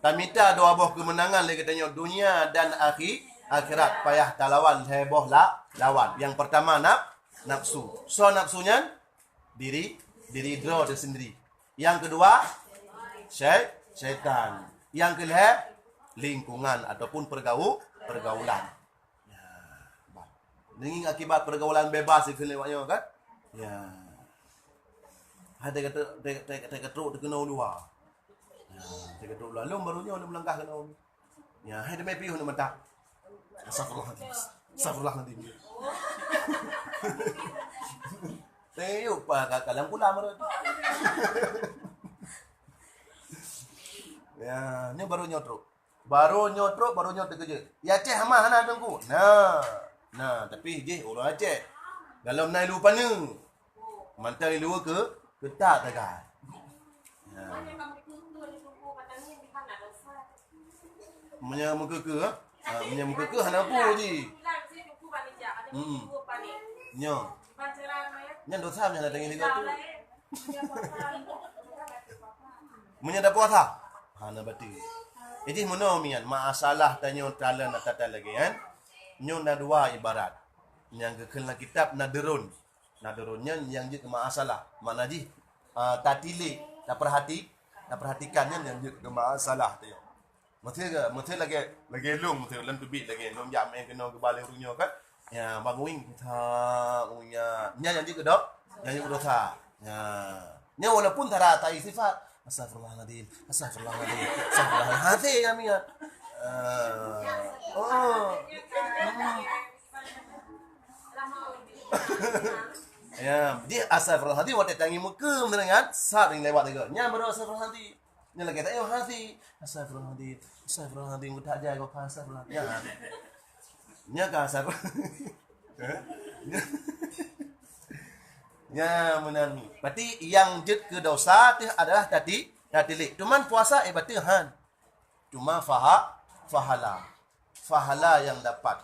tamita dua boh keumeunangan lé geutanyoe, dunia dan akhi-, akhirat. Payah talawan lhée boh la-, lawan. Yang pertama, naf-, nafsu. Soe nafsu nyan? Diri, diri droe teusendiri. Yang kedua, syai-, syaitan. Yang kelhée, lingkungan ataupun pergau-, pergaulan. Ya, bah. Deungon akibat pergaulan bebas ikheun lewat nyoe kan? Ya. Hai teuka-, teuka-, teuka-, teuka trok teukeunong luwa. Ya, teuka trok luwa. Lôn baru nyoe lôn meulangkah keunoe. Ya, hai teumé piôh nyoe mantap. Astagfirullahaladzim. Astagfirullahaladzim. Tengok pa ka kalang pulang baru. Ya, ni baru nyoe trok. Baru nyoe trok, baru nyoe teukeujot. Ya Aceh hama hana teungku. Nah. Nah, tapi jih ureueng Aceh. Dalam na ilu pane. Mantong ilu ke, keutak tagai. Nah. Meunyoe meukeukeu, ha? Ha, meunyoe meukeukeu hana peue jih. Hmm. Nyoe. Nyan dosa meunyoe hana teungieng lagèe tu. Meunyoe tapuasa, hana bateue. Jadi meunoe mian, masalah tanyoe talan atatan lagèe nyan. Nyoe na dua ibarat. Nyang geukheun lam kitab nadrun. Nadrun nyan nyang jeuet keu masalah. Makna jih, ah, tatilik, tapeurhati, tapeurhatikan nyan nyang jeuet keu masalah tanyoe. Meusé, meusé lagèe, lagèe lôn, meusé lôn teubiet lagèe lôn jak meu'en keunoe geubalée ureueng nyoe kan. Ya, banguing, sa, banguing, ya. Nyan nyang jeuet keu do-, nyang jeuet keu dosa. Ya. Nyan walaupun tara tai sifat. Astagfirullahaladzim, astagfirullahaladzim, astagfirullahaladzim. Hati kami ya. Ah. Oh. Hmm. Ya, jadi astagfirullahaladzim, watèe tangieng meukeum, kan? Sat nyang lewat lagèe. Nyan baru astagfirullahaladzim. Nyan lagèe tak, "Ya, hati." Astagfirullahaladzim. Astagfirullahaladzim. Geutak jai goh ka astagfirullahaladzim. Ya. Nya ka astagfirullahaladzim. Eh? Nya. Nya meunan ni. Berarti nyang jeuet keu dosa teuh adalah tati-, tatilik. Cuman puasa ibadah han. Cuma faha-, fahala. Fahala yang dapat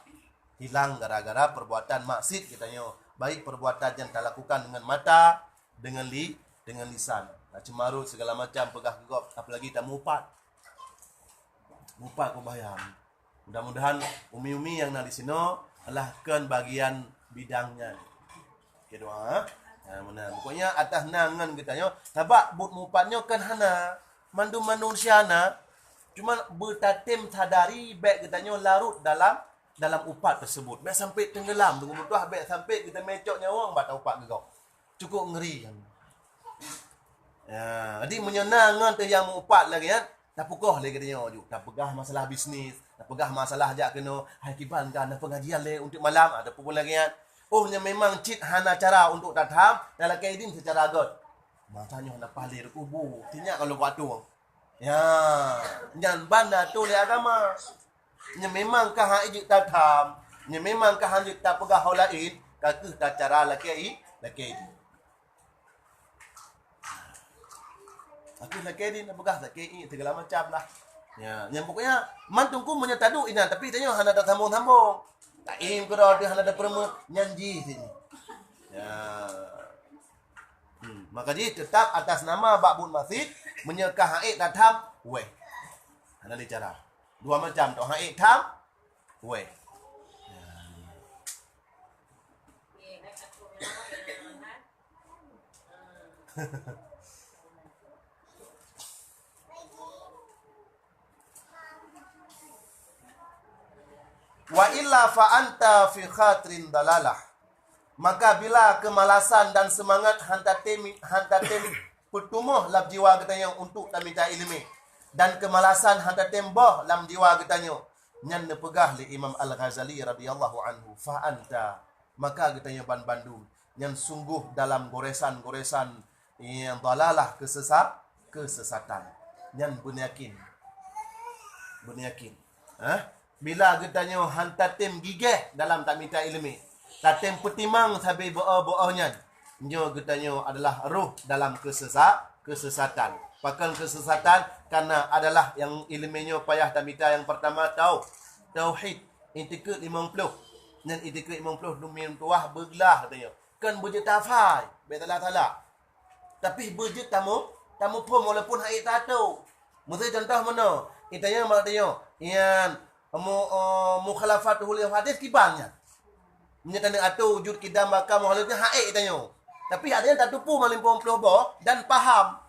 hilang gara-gara perbuatan maksiat geutanyoe. Baik perbuatan yang talakukan dengan mata, dengan li-, dengan lisan. Nah, ceumarot segala macam peugah keu gob, apalagi tamupat. Mupat peubayan. Mudah-mudahan umi-umi nyang na disinoe Allah kon bagian bidang nyan. Oke, doa. Ha, meunan. Pokoknya atas na ngon geutanyoe, sabab buet mupat nyoe kan hana. Mandum manusia na. Cuma beutatem sadari bèk geutanyoe larot dalam, dalam upat tersebut. Bèk sampai tenggelam, deungon meutuah bèk sampai geutamé cok nyawöng bak taupat geugob. Cukup ngeri kan. Ya, jadi meunyoe na ngon teuh nyang meuupat lagèe nyan, tapukoh lé geutanyoe ju. Tapeugah masalah bisnis, tapeugah masalah jak keunoe, hai kiban ka na pengajian lé untuk malam, ha, tapukoh lagèe nyan. Oh, nyan memang cit hana cara untuk tatham, talakèe idin secara göt. Masa nyoe hana pahlé kubu, sinyak kalau kuatu. Ya, nyan ban na atô lé agama. Nyan memang ka han jeuet tatham, nyan memang ka han jeuet tapeugah ho laén, ka keuh tacara lakèe i-, lakèe idin. Ka keuh lakèe idin, tapeugah lakèe i-, segala macam lah. Ya, nyan pokoknya, man teungku meunyoe taduek inan, tapi tanyoe hana tasambong-sambong. Taim keudroe teuh hana tapeureumeut, nyan jih sini. Ya. Hmm, maka jih teutap atas nama bak buet maksiet, meunyoe ka han ék tatham, wéh. Hana lé cara. Dua macam tu, han ék tham, wéh. Wa Fa anta fi khatrin dalalah. Maka bila keumalasan dan seumangat han tatem, han tatem peutumoh lam jiwa geutanyoe untuk tamita iéleumé, dan keumalasan han tatem boh lam jiwa geutanyoe, nyan neupeugah lé Imam Al-Ghazali radhiyallahu anhu, "Fa anta," maka geutanyoe banbandum, nyan sunggoh dalam goresan-goresan nyang dalalah, keusesa-, keusesatan. Nyan beuneuyakin. Beuneuyakin. Hah? Bila geutanyoe han tatem gigeh dalam tamita iéleumé, tatem peutimang sabe beuoh-beuoh nyan, nyoe geutanyoe adalah roh dalam keusesa-, keusesatan. Pakon keusesatan? Karena adalah nyang iéleumé nyoe payah tamita nyang peurtama tau-, tauhid, itikeuet limong ploh. Nyan itikeuet limong ploh dumien tuwah beuglah geutanyoe. Kon beujeuet tahafai, bék salah-salah. Tapi beujeuet tamu-, tamuphom walaupun han ék tato. Miseu contoh meunoe, geutanyoe mak tanyoe, nyan, mu-, eh, mukhalafatuhu lil hadis kiban nyan. Meunyoe taneuk ato wujud, qidam, baqa, muhalafat nyan han ék geutanyoe. Tapi geutanyoe tateupeue malim ploh boh dan paham.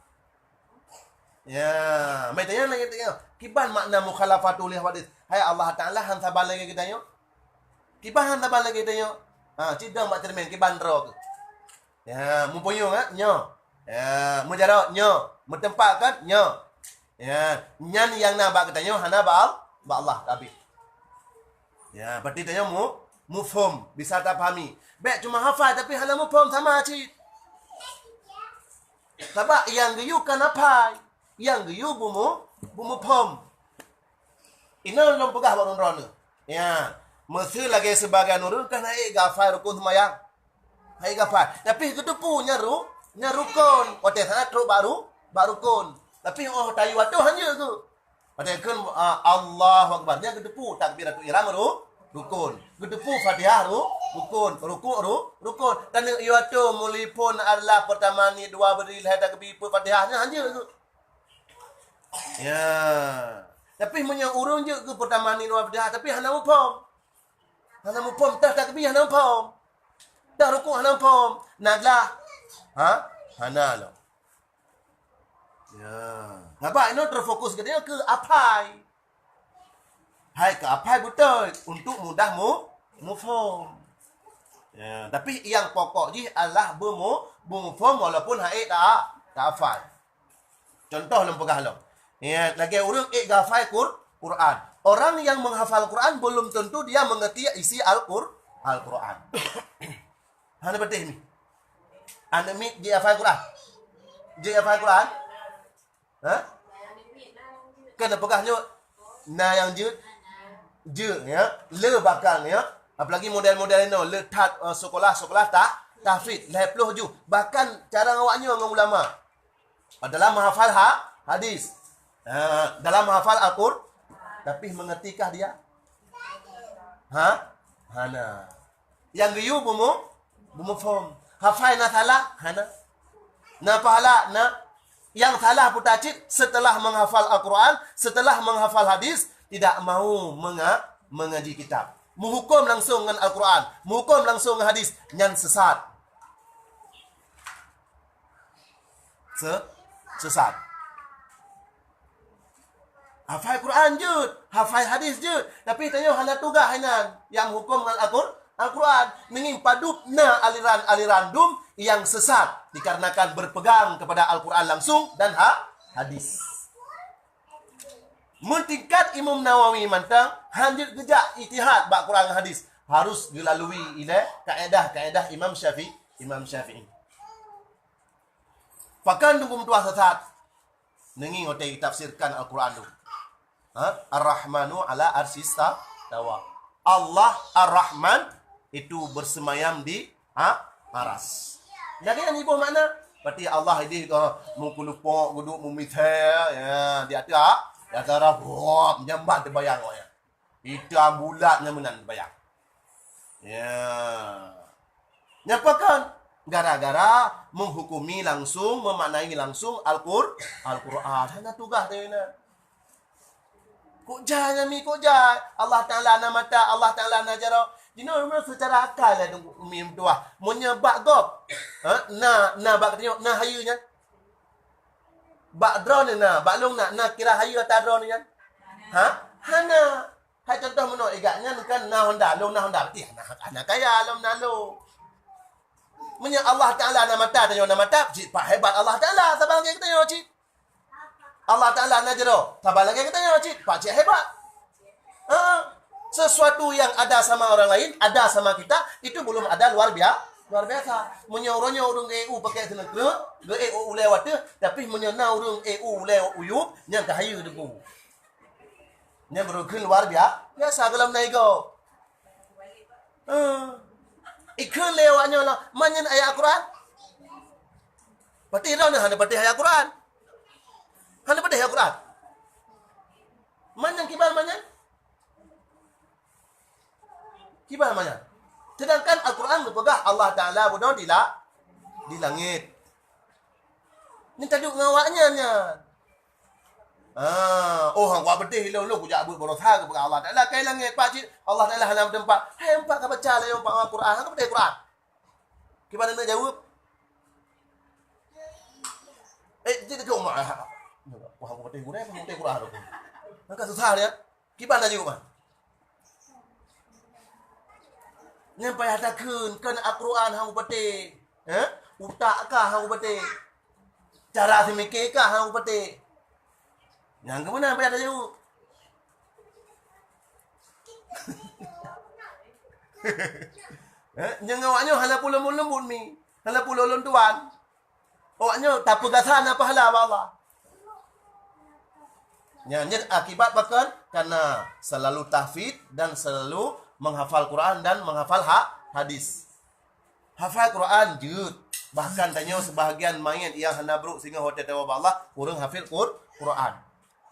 Ya, mai tanya lagèe tanya. Kiban makna mukhalafatu li hawadits? Hai Allah Taala han saban lagèe geutanyoe? Kiban han saban lagèe geutanyoe? Ha, cit dong bak cermin, kiban droe keuh. Ya, mupunyueng, ha? Nyoe. Ya, mujarot, nyoe. Meuteumpat, kan? Nyoe. Ya, nyan nyang na bak geutanyoe hana bak Al-, bak Allah, tabé. Ya, berarti tanyoe mu-, muphom, bisa tapahami. Bèk cuma hafai tapi hana muphom sama cit. Sabab nyang geuyue kan hafai, nyang geuyue bumu-, bumuphom. Inoe lôn peugah bak droeneuh. Ya, meuseu lagèe sibagian ureueng kan han ék geuhafai rukon seumayang. Han ék geuhafai. Tapi geuteupeue nyan ru-, nyan rukon. Watèe saat trok bak ru-, bak rukon. Tapi 'oh tayue ateuh han jeuet geuh. Watèe kheun, ah, Allahu Akbar, nyan geuteupeue takbiratul ihram ru-, rukon. Geuteupeue Fatihah ru-, rukon, rukuk ru-, rukon. Taneuk yue ateuh muphom adalah peurtama niet, dua berdiri, lhèe takbir, peuet Fatihah, nyan han jeuet geuh. Ya. Tapi meunyoe ureueng jeuet geuh peurtama niet, dua Fatihah, tapi hana muphom. Hana muphom, teuh takbir hana muphom. Teuh rukuk hana muphom. Na glah. Ha? Hana lom. Ya. Sabab inoe teufokus geutanyoe keu hafai. Hai keu hafai beutôi untuk mudah mu-, muphom. Ya, tapi nyang pokok jih adalah beumu-, bumuphom walaupun han ék ta-, tahafai. Contoh lôn peugah lom. Ya, lagèe ureueng ék geuhafai Qur-, Quran. Orang yang menghafal Quran belum tentu dia mengerti isi Al-Qur-, Al-Quran. Hana beuteh mi. Aneuk miet jeuet hafai Quran? Jeuet hafai Quran? Ha? Kan peugah nyoe, na nyang jeuet, jeuet, ya. Le bahkan, ya. Apalagi model-model inoe, le that, eh, sekolah-sekolah tah-, tahfiz, lhèe ploh juz. Bahkan cara awak nyoe ngon ulama. Dalam menghafal ha-, hadis. Ha, dalam menghafal Al-Qur-, tapi mengertikah dia? Ha? Hana. Nyang geuyue bumu-, bumuphom. Hafai na salah? Hana. Na pahala? Na. Nyang salah peue cit, setelah menghafal Al-Quran, setelah menghafal hadis, tidak mau menga-, mengaji kitab. Meuhuköm langsung ngon Al-Quran, meuhuköm langsung ngon hadis, nyan sesat. Se-, sesat. Hafai Quran jeuet, hafai hadis jeuet, tapi tanyoe hana tugaih inan nyang meuhuköm ngon Al-Qur-, Al-Quran. Neungieng padub na aliran-aliran dum nyang sesat dikarenakan berpegang kepada Al-Quran langsung dan ha-, hadis. Meutingkat Imam Nawawi mantong han jeuet geujak ijtihad bak Quran ngon hadis, harus geulalui ilèe kaedah-kaedah Imam Syafi'i, Imam Syafi'i. Pakon teungku meutuah sesat? Neungieng watèe jitafsirkan Al-Quran tu. Ha? Ar-Rahmanu ala arsyis tawa. Allah Ar-Rahman itu bersemayam di, ha, aras. Jadi nyan iboh makna. Berarti Allah idéh ka meukeulupok, geuduek meumisé, ya, di ateueh, ha? Di ateueh aras, wah, meujamban teubayang awaknyan. Itam bulat nyan meunan teubayang. Ya. Nyan pakon? Gara-gara meuhukumi langsung, meumaknai langsung Al-Qur-, Al-Quran. Hana tugaih teuh inan. Kok jai nyan mi, kok jai? Allah Taala na mata, Allah Taala na jaroe. Jinoe memang seucara akal lah umi meutuah. Meunyoe bak gob, ha, na, na bak geutanyoe, na hayeue nyan. Bak droeneuh na, bak lôn na, na kira hayeue ata droeneuh nyan? Ha? Hana. Hai contoh meunoe, igak nyan kan na Honda, lôn na Honda, berarti hana, hana kaya lom na lôn. Meunyoe Allah Taala na mata, tanyoe na mata, cit pat hebat Allah Taala saban lagèe geutanyoe cit. Allah Taala na jaroe, saban lagèe geutanyoe cit, pat cit hebat. Ha? Sesuatu yang ada sama orang lain, ada sama kita, itu belum ada luar bia-, luar biasa. Meunyoe uroe nyoe ureueng ék u pakèk seuneukreuk, geuék u ulèe u ateueh, tapi meunyoe na ureueng ék u ulèe u yup, nyan ka hayeue teungku. Nyan beureukeun luar bia-, biasa gohlom na igoe. Eh, ikheun lé awak nyoe lah, man nyan ayat Al-Quran. Berarti droeneuh hana patéh ayat Quran. Hana patéh ayat Quran. Man nyan kiban man nyan? Kiban man nyan? Sedangkan Al-Quran geupeugah Allah Taala beudôh di la-, di langét. Nyan taduek ngon awak nyan nyan. Ah, oh, hang kupatéh lôn, lôn kujak beuet baroesa geupeugah Allah Taala, kai langét pat cit, Allah Taala hana meuteumpat. Hai, empat ka baca lé, empat Quran, hang kupatéh Quran. Kiban na jaweueb? Eh, jadi keu mak, ah, wah, hang kupatéh Quran, hang kupatéh Quran. Hang ka susah dia. Kiban na jaweueb, ah? Nyan payah takheun, kan Al-Quran hang kupatéh. Eh? Utak kah hang kupatéh. Cara seumiké kah hang kupatéh. Nyang keumeunang payah tajaweueb. Eh? Nyang awak nyoe hana peue leumbot-leumbot mi. Hana peue lôn tuan. Awak nyoe tapeugah sana pahala bak Allah. Nyan, nyan akibat pakon? Karena selalu tahfidz dan selalu menghafal Quran dan menghafal ha-, hadis. Hafal Quran jeuet. Bahkan tanyoe sebahagian manyét nyang hana brok singoh watèe tawoe bak Allah, ureueng hafid Qur-, Quran.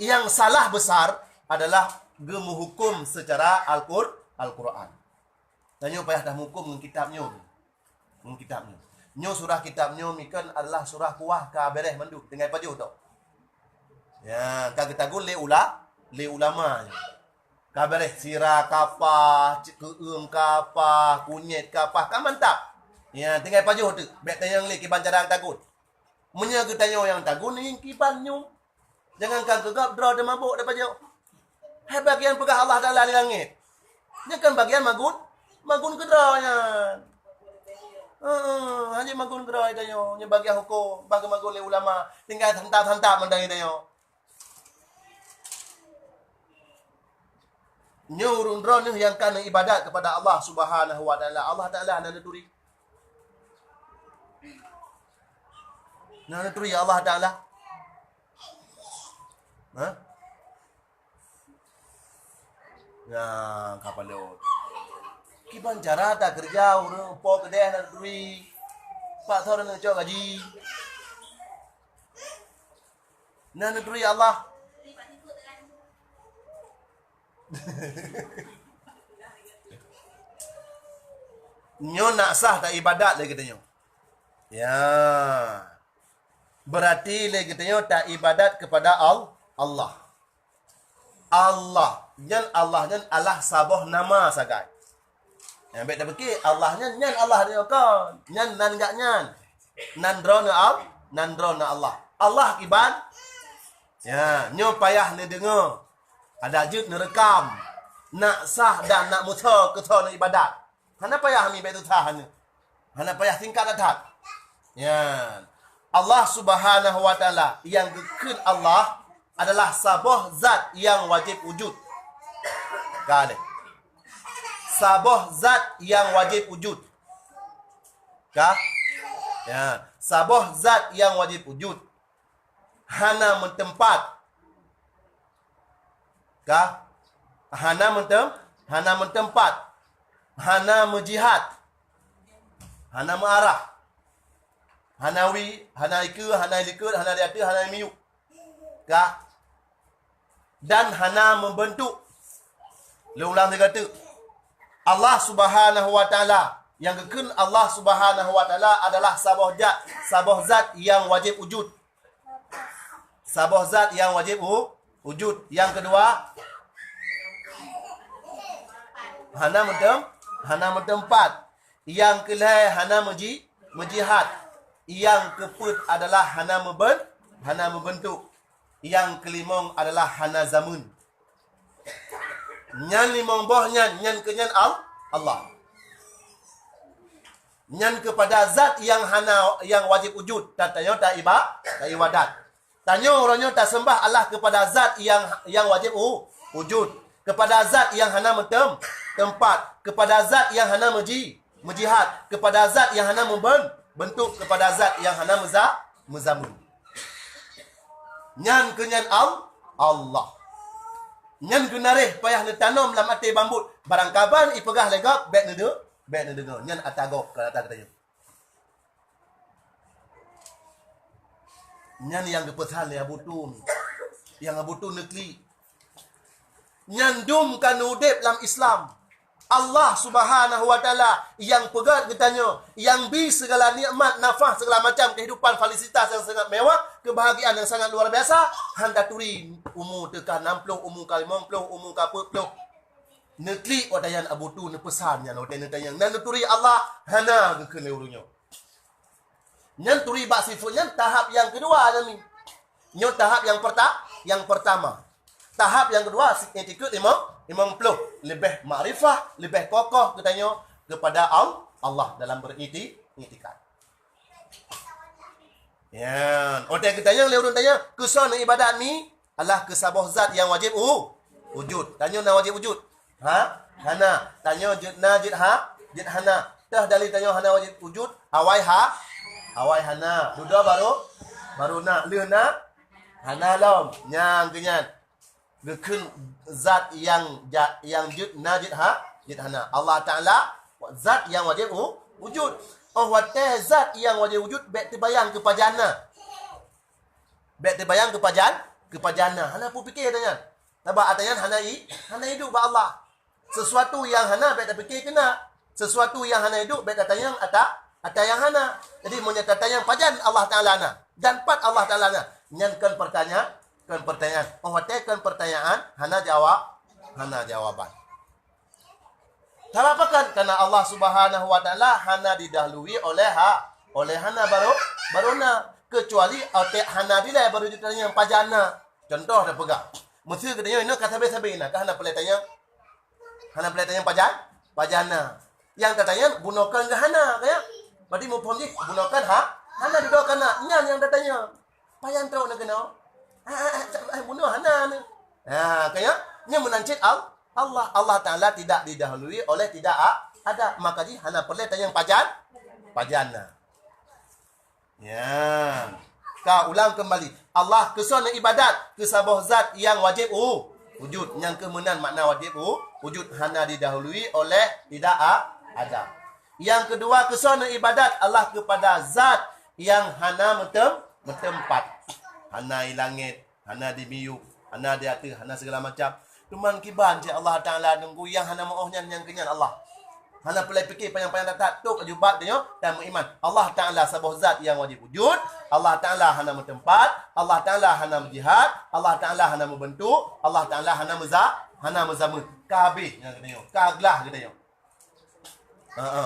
Nyang salah besar adalah geumeuhukum secara Al-Qur-, Al-Quran. Tanyoe payah tamukum ngon kitab nyoe. Ngon kitab nyoe. Nyoe surah kitab nyoe mi kan adalah surah kuwah ka beureh mandum, tinggai pajoh tok. Ya, ka geutagun lé ula-, lé ulama nyoe. Ka beureh sira ka paih, keueung ka paih, kunyét ka paih, ka mantap. Ya, tinggai pajoh teuk, bèk tanyong lé kiban cara tagun. Meunyoe geutanyoe nyang tagun, ngieng kiban nyoe. Jangankan keu gob, droe teumabök daripada jauh. Hai bagian peugah Allah Taala di langét. Nyan kan bagian magun, magun keudroe nyan. Heeh, hana magun keudroe tanyoe, nyan bagian huköm, bagi magun lé ulama. Tinggai santap-santap mandang tanyoe. Nyoe ureueng droeneuh nyang ka neuibadat kepada Allah Subhanahu wa Taala. Allah Taala na neuturi. Na neuturi Allah Taala. Ha? Nyang ka palot. Kiban cara takeureuja ureueng po keudeh na neuturi. Pak Thor neucok gaji. Na neuturi Allah. Nyoe nak sah taibadat lé geutanyoe. Ya. Berarti lé geutanyoe taibadat kepada Al-, Allah. Allah. Nyan Allah nyan Allah saboh nama sagai. Nyang bèk tapike Allah nyan, nyan Allah nyoe kon. Nyan nan gak nyan. Nan droeneuh Al-, nan droeneuh Allah. Allah kiban? Ya, nyoe payah neudeungoe. Adak jeuet neureukam. Nak sah dan nak meusoe keu soe neuibadat. Hana payah mi bèk susah nyoe. Hana payah singkat that-that. Nyan. Allah Subhanahu wa Taala nyang geukheun Allah adalah saboh zat nyang wajéb wujud. Ka lé. Saboh zat nyang wajéb wujud. Ka? Ya, saboh zat nyang wajéb wujud. Hana meuteumpat. Ka? Hana meuteum-, hana meuteumpat. Hana meujihat. Hana meuarah. Hana wie, hana ikeue, hana likot, hana di ateueh, hana miyueb. Ka? Dan hana meubeuntuk. Lôn ulang sigoe teuk. Allah Subhanahu wa Taala, nyang geukheun Allah Subhanahu wa Taala adalah saboh zat, saboh zat nyang wajéb wujud. Saboh zat nyang wajéb u-, wujud. Nyang keudua, hana meuteum-, hana meuteumpat. Nyang keulhèe hana meuji-, meujihat. Nyang keupeuet adalah hana meuben-, hana meubeuntuk. Nyang keulimong adalah hana zameun. Nyan limong boh nyan, nyan keuh nyan Al-, Allah. Nyan keupada zat nyang hana, nyang wajéb wujud, tanyoe taiba-, taibadat. Tanyoe uroe nyoe taseumah Allah keupada zat nyang, nyang wajéb u-, wujud, keupada zat nyang hana meuteum-, teumpat, keupada zat nyang hana meuji-, meujihat, keupada zat nyang hana meuben-, beuntuk, keupada zat nyang hana meuza-, meuzameun. Nyan keuh nyan Al-, Allah. Nyan keuh nareh payah neutanom lam até bambuet, barangkaban ipeugah lé gob, bék neude-, bék neudeungoe. Nyan ata gob, keu ata geutanyoe. Nyan nyang geupeusan lé Abu Tu nyoe. Nyang Abu Tu neuklik. Nyan dum ka neuudeb lam Islam. Allah Subhanahu wa Taala nyang peugét geutanyoe, nyang bi sigala nikmat, nafah, sigala macam keuhidupan, fasilitas nyang sangat mewah, keubahagiaan nyang sangat luar biasa, han taturi umu teuka nam ploh, umu ka limong ploh, umu ka peuet ploh. Neuklik watée nyan Abu Tu neupeusan nyan watée neutanyong, na neuturi Allah, hana geukheun lé ureuëng nyoe. Nyan turi bak sifeut nyan tahap nyang keudua nyan mi. Nyoe tahap nyang perta-, nyang pertama. Tahap nyang keudua, si-, itikeuet limong, limong ploh. Leubeh makrifah, leubeh kokoh geutanyoe keupada Al-, Allah dalam bereiti-, iktikad. Nyan, watée geutanyong lé ureuëng tanyong, keusoe neuibadat mi? Allah keu saboh zat nyang wajéb u-, wujud. Tanyoe na wajéb wujud? Ha? Hana. Tanyoe jeuet na, jeuet ha-, jeuet hana. Teuh dalil tanyoe hana wajéb wujud, awai ha-, awai hana. Dudoe barô, barô na. Lheueh na, hana lom. Nyang keu nyan. Geukheun zat nyang ja-, nyang jeuet na, jeuet ha-, jeuet hana. Allah Taala zat nyang wajéb u-, wujud. Óh watée zat nyang wajéb wujud, bék teubayang keu pajan na. Bék teubayang keu pajan, keu pajan na. Hana peue pike ata nyan. Sabab ata nyan hana i-, hana iduek bak Allah. Sesuatu nyang hana bék tapike keu na. Sesuatu nyang hana iduek bék tatanyong ata, ata nyang hana. Jadi meunyoe tatanyong pajan Allah Taala na dan pat Allah Taala na, nyan kon pertanya-, kon pertanyaan. Óh watée kon pertanyaan, hana jawab, hana jawaban. Sabab pakon? Karena Allah Subhanahu wa Taala hana didahului oleh ha-, oleh hana barô, barô na. Keucuali otak hana dilée barô jitanyong pajan na. Contoh tapeugah, meuseu geutanyoe inoe ka sabe-sabe na, ka hana peureulée tanyong, hana peureulée tanyong pajan, pajan na. Nyang tatanyong bunoe kon geuhana, ka ya? Berarti muphom jih bunoe kon ha-, hana dudoe kon na. Nyan nyang tatanyong. Pajan trok na keunoe. Ah, ah, ah, bunoe hana na. Ha, ka ya? Nyan meunan cit Al-, Allah, Allah Taala tidak didahului oleh tidak a-, ada, maka jih hana peureulée tanyong pajan, pajan na. Ya. Ka ulang kembali. Allah keusoe neuibadat keu saboh zat nyang wajéb u-, wujud. Nyang keu meunan makna wajéb u-, wujud, hana didahului oleh tidak a-, ada. Nyang keudua, keusoe neuibadat Allah keupada zat nyang hana meuteum-, meuteumpat. Hana i langét, hana di miyueb, hana di ateueh, hana segala macam. Teuma kiban cit Allah Taala nunggu nyang hana meuoh nyan, nyang keu nyan Allah. Hana peureulée pike panyang-panyang that-that, tok aju bat tanyoe dan meuiman. Allah Taala saboh zat nyang wajéb wujud, Allah Taala hana meuteumpat, Allah Taala hana meujihat, Allah Taala hana meubeuntuk, Allah Taala hana meuza-, hana meuzameun. Ka habéh nyan geutanyoe, ka glah geutanyoe. Ha, ha.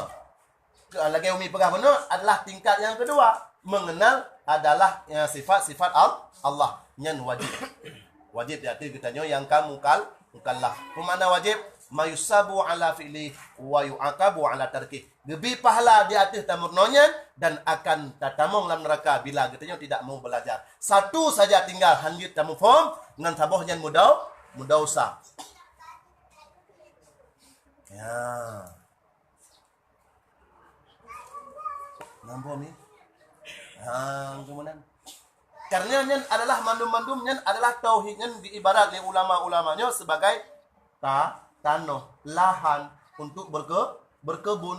Ke-, lagée Umi peugah bunoe adalah tingkat nyang keudua, mengenal adalah, ya, sifat-sifat Al-, Allah. Nyan wajéb. Wajéb di ateueh geutanyoe nyang ka mukal-, mukallaf. Peue makna wajéb? Mayusabu ala fi'li wa yu'aqabu ala tarki. Geubri pahala di ateueh tameurunoe nyan dan akan tatamong lam neuraka bila geutanyoe tidak mau belajar. Satu saja tinggal hanjeuet tamuphom, ngon saboh nyan mudau-, mudausa. Ya. Nambah ni. Ha, kemudian. Karena nyan adalah mandum-mandum nyan adalah tauhid nyan diibarat lé ulama-ulama nyoe sebagai ta-, tanoh, lahan untuk berke-, berkebun.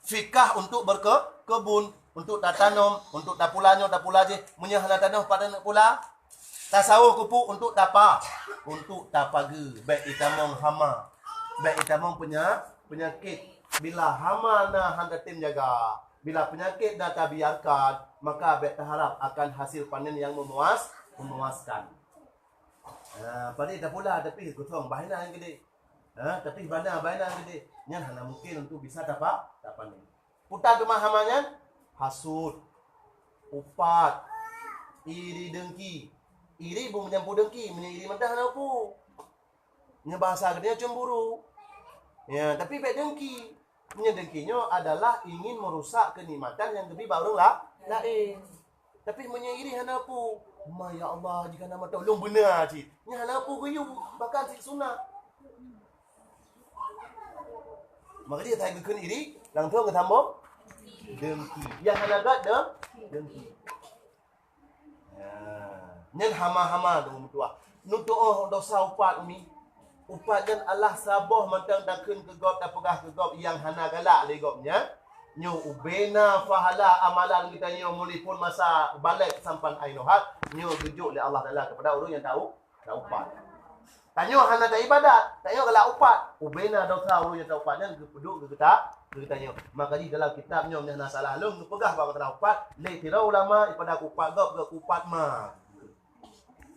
Fikah untuk berke-, kebun, untuk tatanom, untuk tapula nyoe, tapula jih. Meunyoe hana tanoh, pat taneuk pula? Tasawôh keupeue? Untuk tapa-, untuk tapageue, bék itamong hama, bék itamong penya-, penyakit. Bila hama na hana tem jaga, bila penyakit na tabiarkan, maka bék taharap akan hasil panen yang memuas-, memuaskan. Ha, padahai tapula, tapi kosong, bah inan gede. Ha, tapi bana, bah inan gede. Nyan hana mungkin untuk bisa tapa-, tapanen. Peue teuma hama nyan? Hasut, upat, iri dengki. Iri beu meunyampôh dengki, meunyoe iri mantong hana upu. Nyoe bahasa geutanyoe cemburu. Ya, tapi bèk dengki. Meunyoe dengki nyoe adalah ingin merusak kenikmatan nyang geubri bak ureueng la-, laén. Tapi meunyoe iri hana peue, "Ma ya Allah, jika nama tolong beuna cit." Nyan hana peue geuyue, bahkan cit sunat. Maka dia tak geukheun iri, langsung geutambah dengki. Nyang hana gèt deng-, dengki. Ya. Nyan hama-hama tu meutuah. Neutu'oh dosa upat umi. Upat nyan Allah saboh mantong takheun keu gob, tapeugah keu gob nyang hana galak lé gob nyan. Nyoe ubena pahala amalan geutanyoe mulai phon masa balek sampan ainoe hat, nyoe geujok lé Allah Taala keupada ureueng nyang tau-, taupat. Tanyoe hana taibadat, tanyoe galak upat. Ubena dosa ureueng nyang taupat nyan geupeuduek keu geuta-, keu geutanyoe. Maka jih dalam kitab nyoe nyang hana salah lôn geupeugah bak masalah upat, lé sidroe ulama daripada kupat gob, gob kupat ma.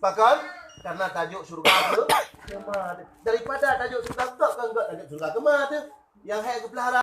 Pakon? Karena tajok syurga ke, ke ma. Daripada tajok syurga gob, kan gob tajok syurga ke ma tu. Nyang hai geupelihara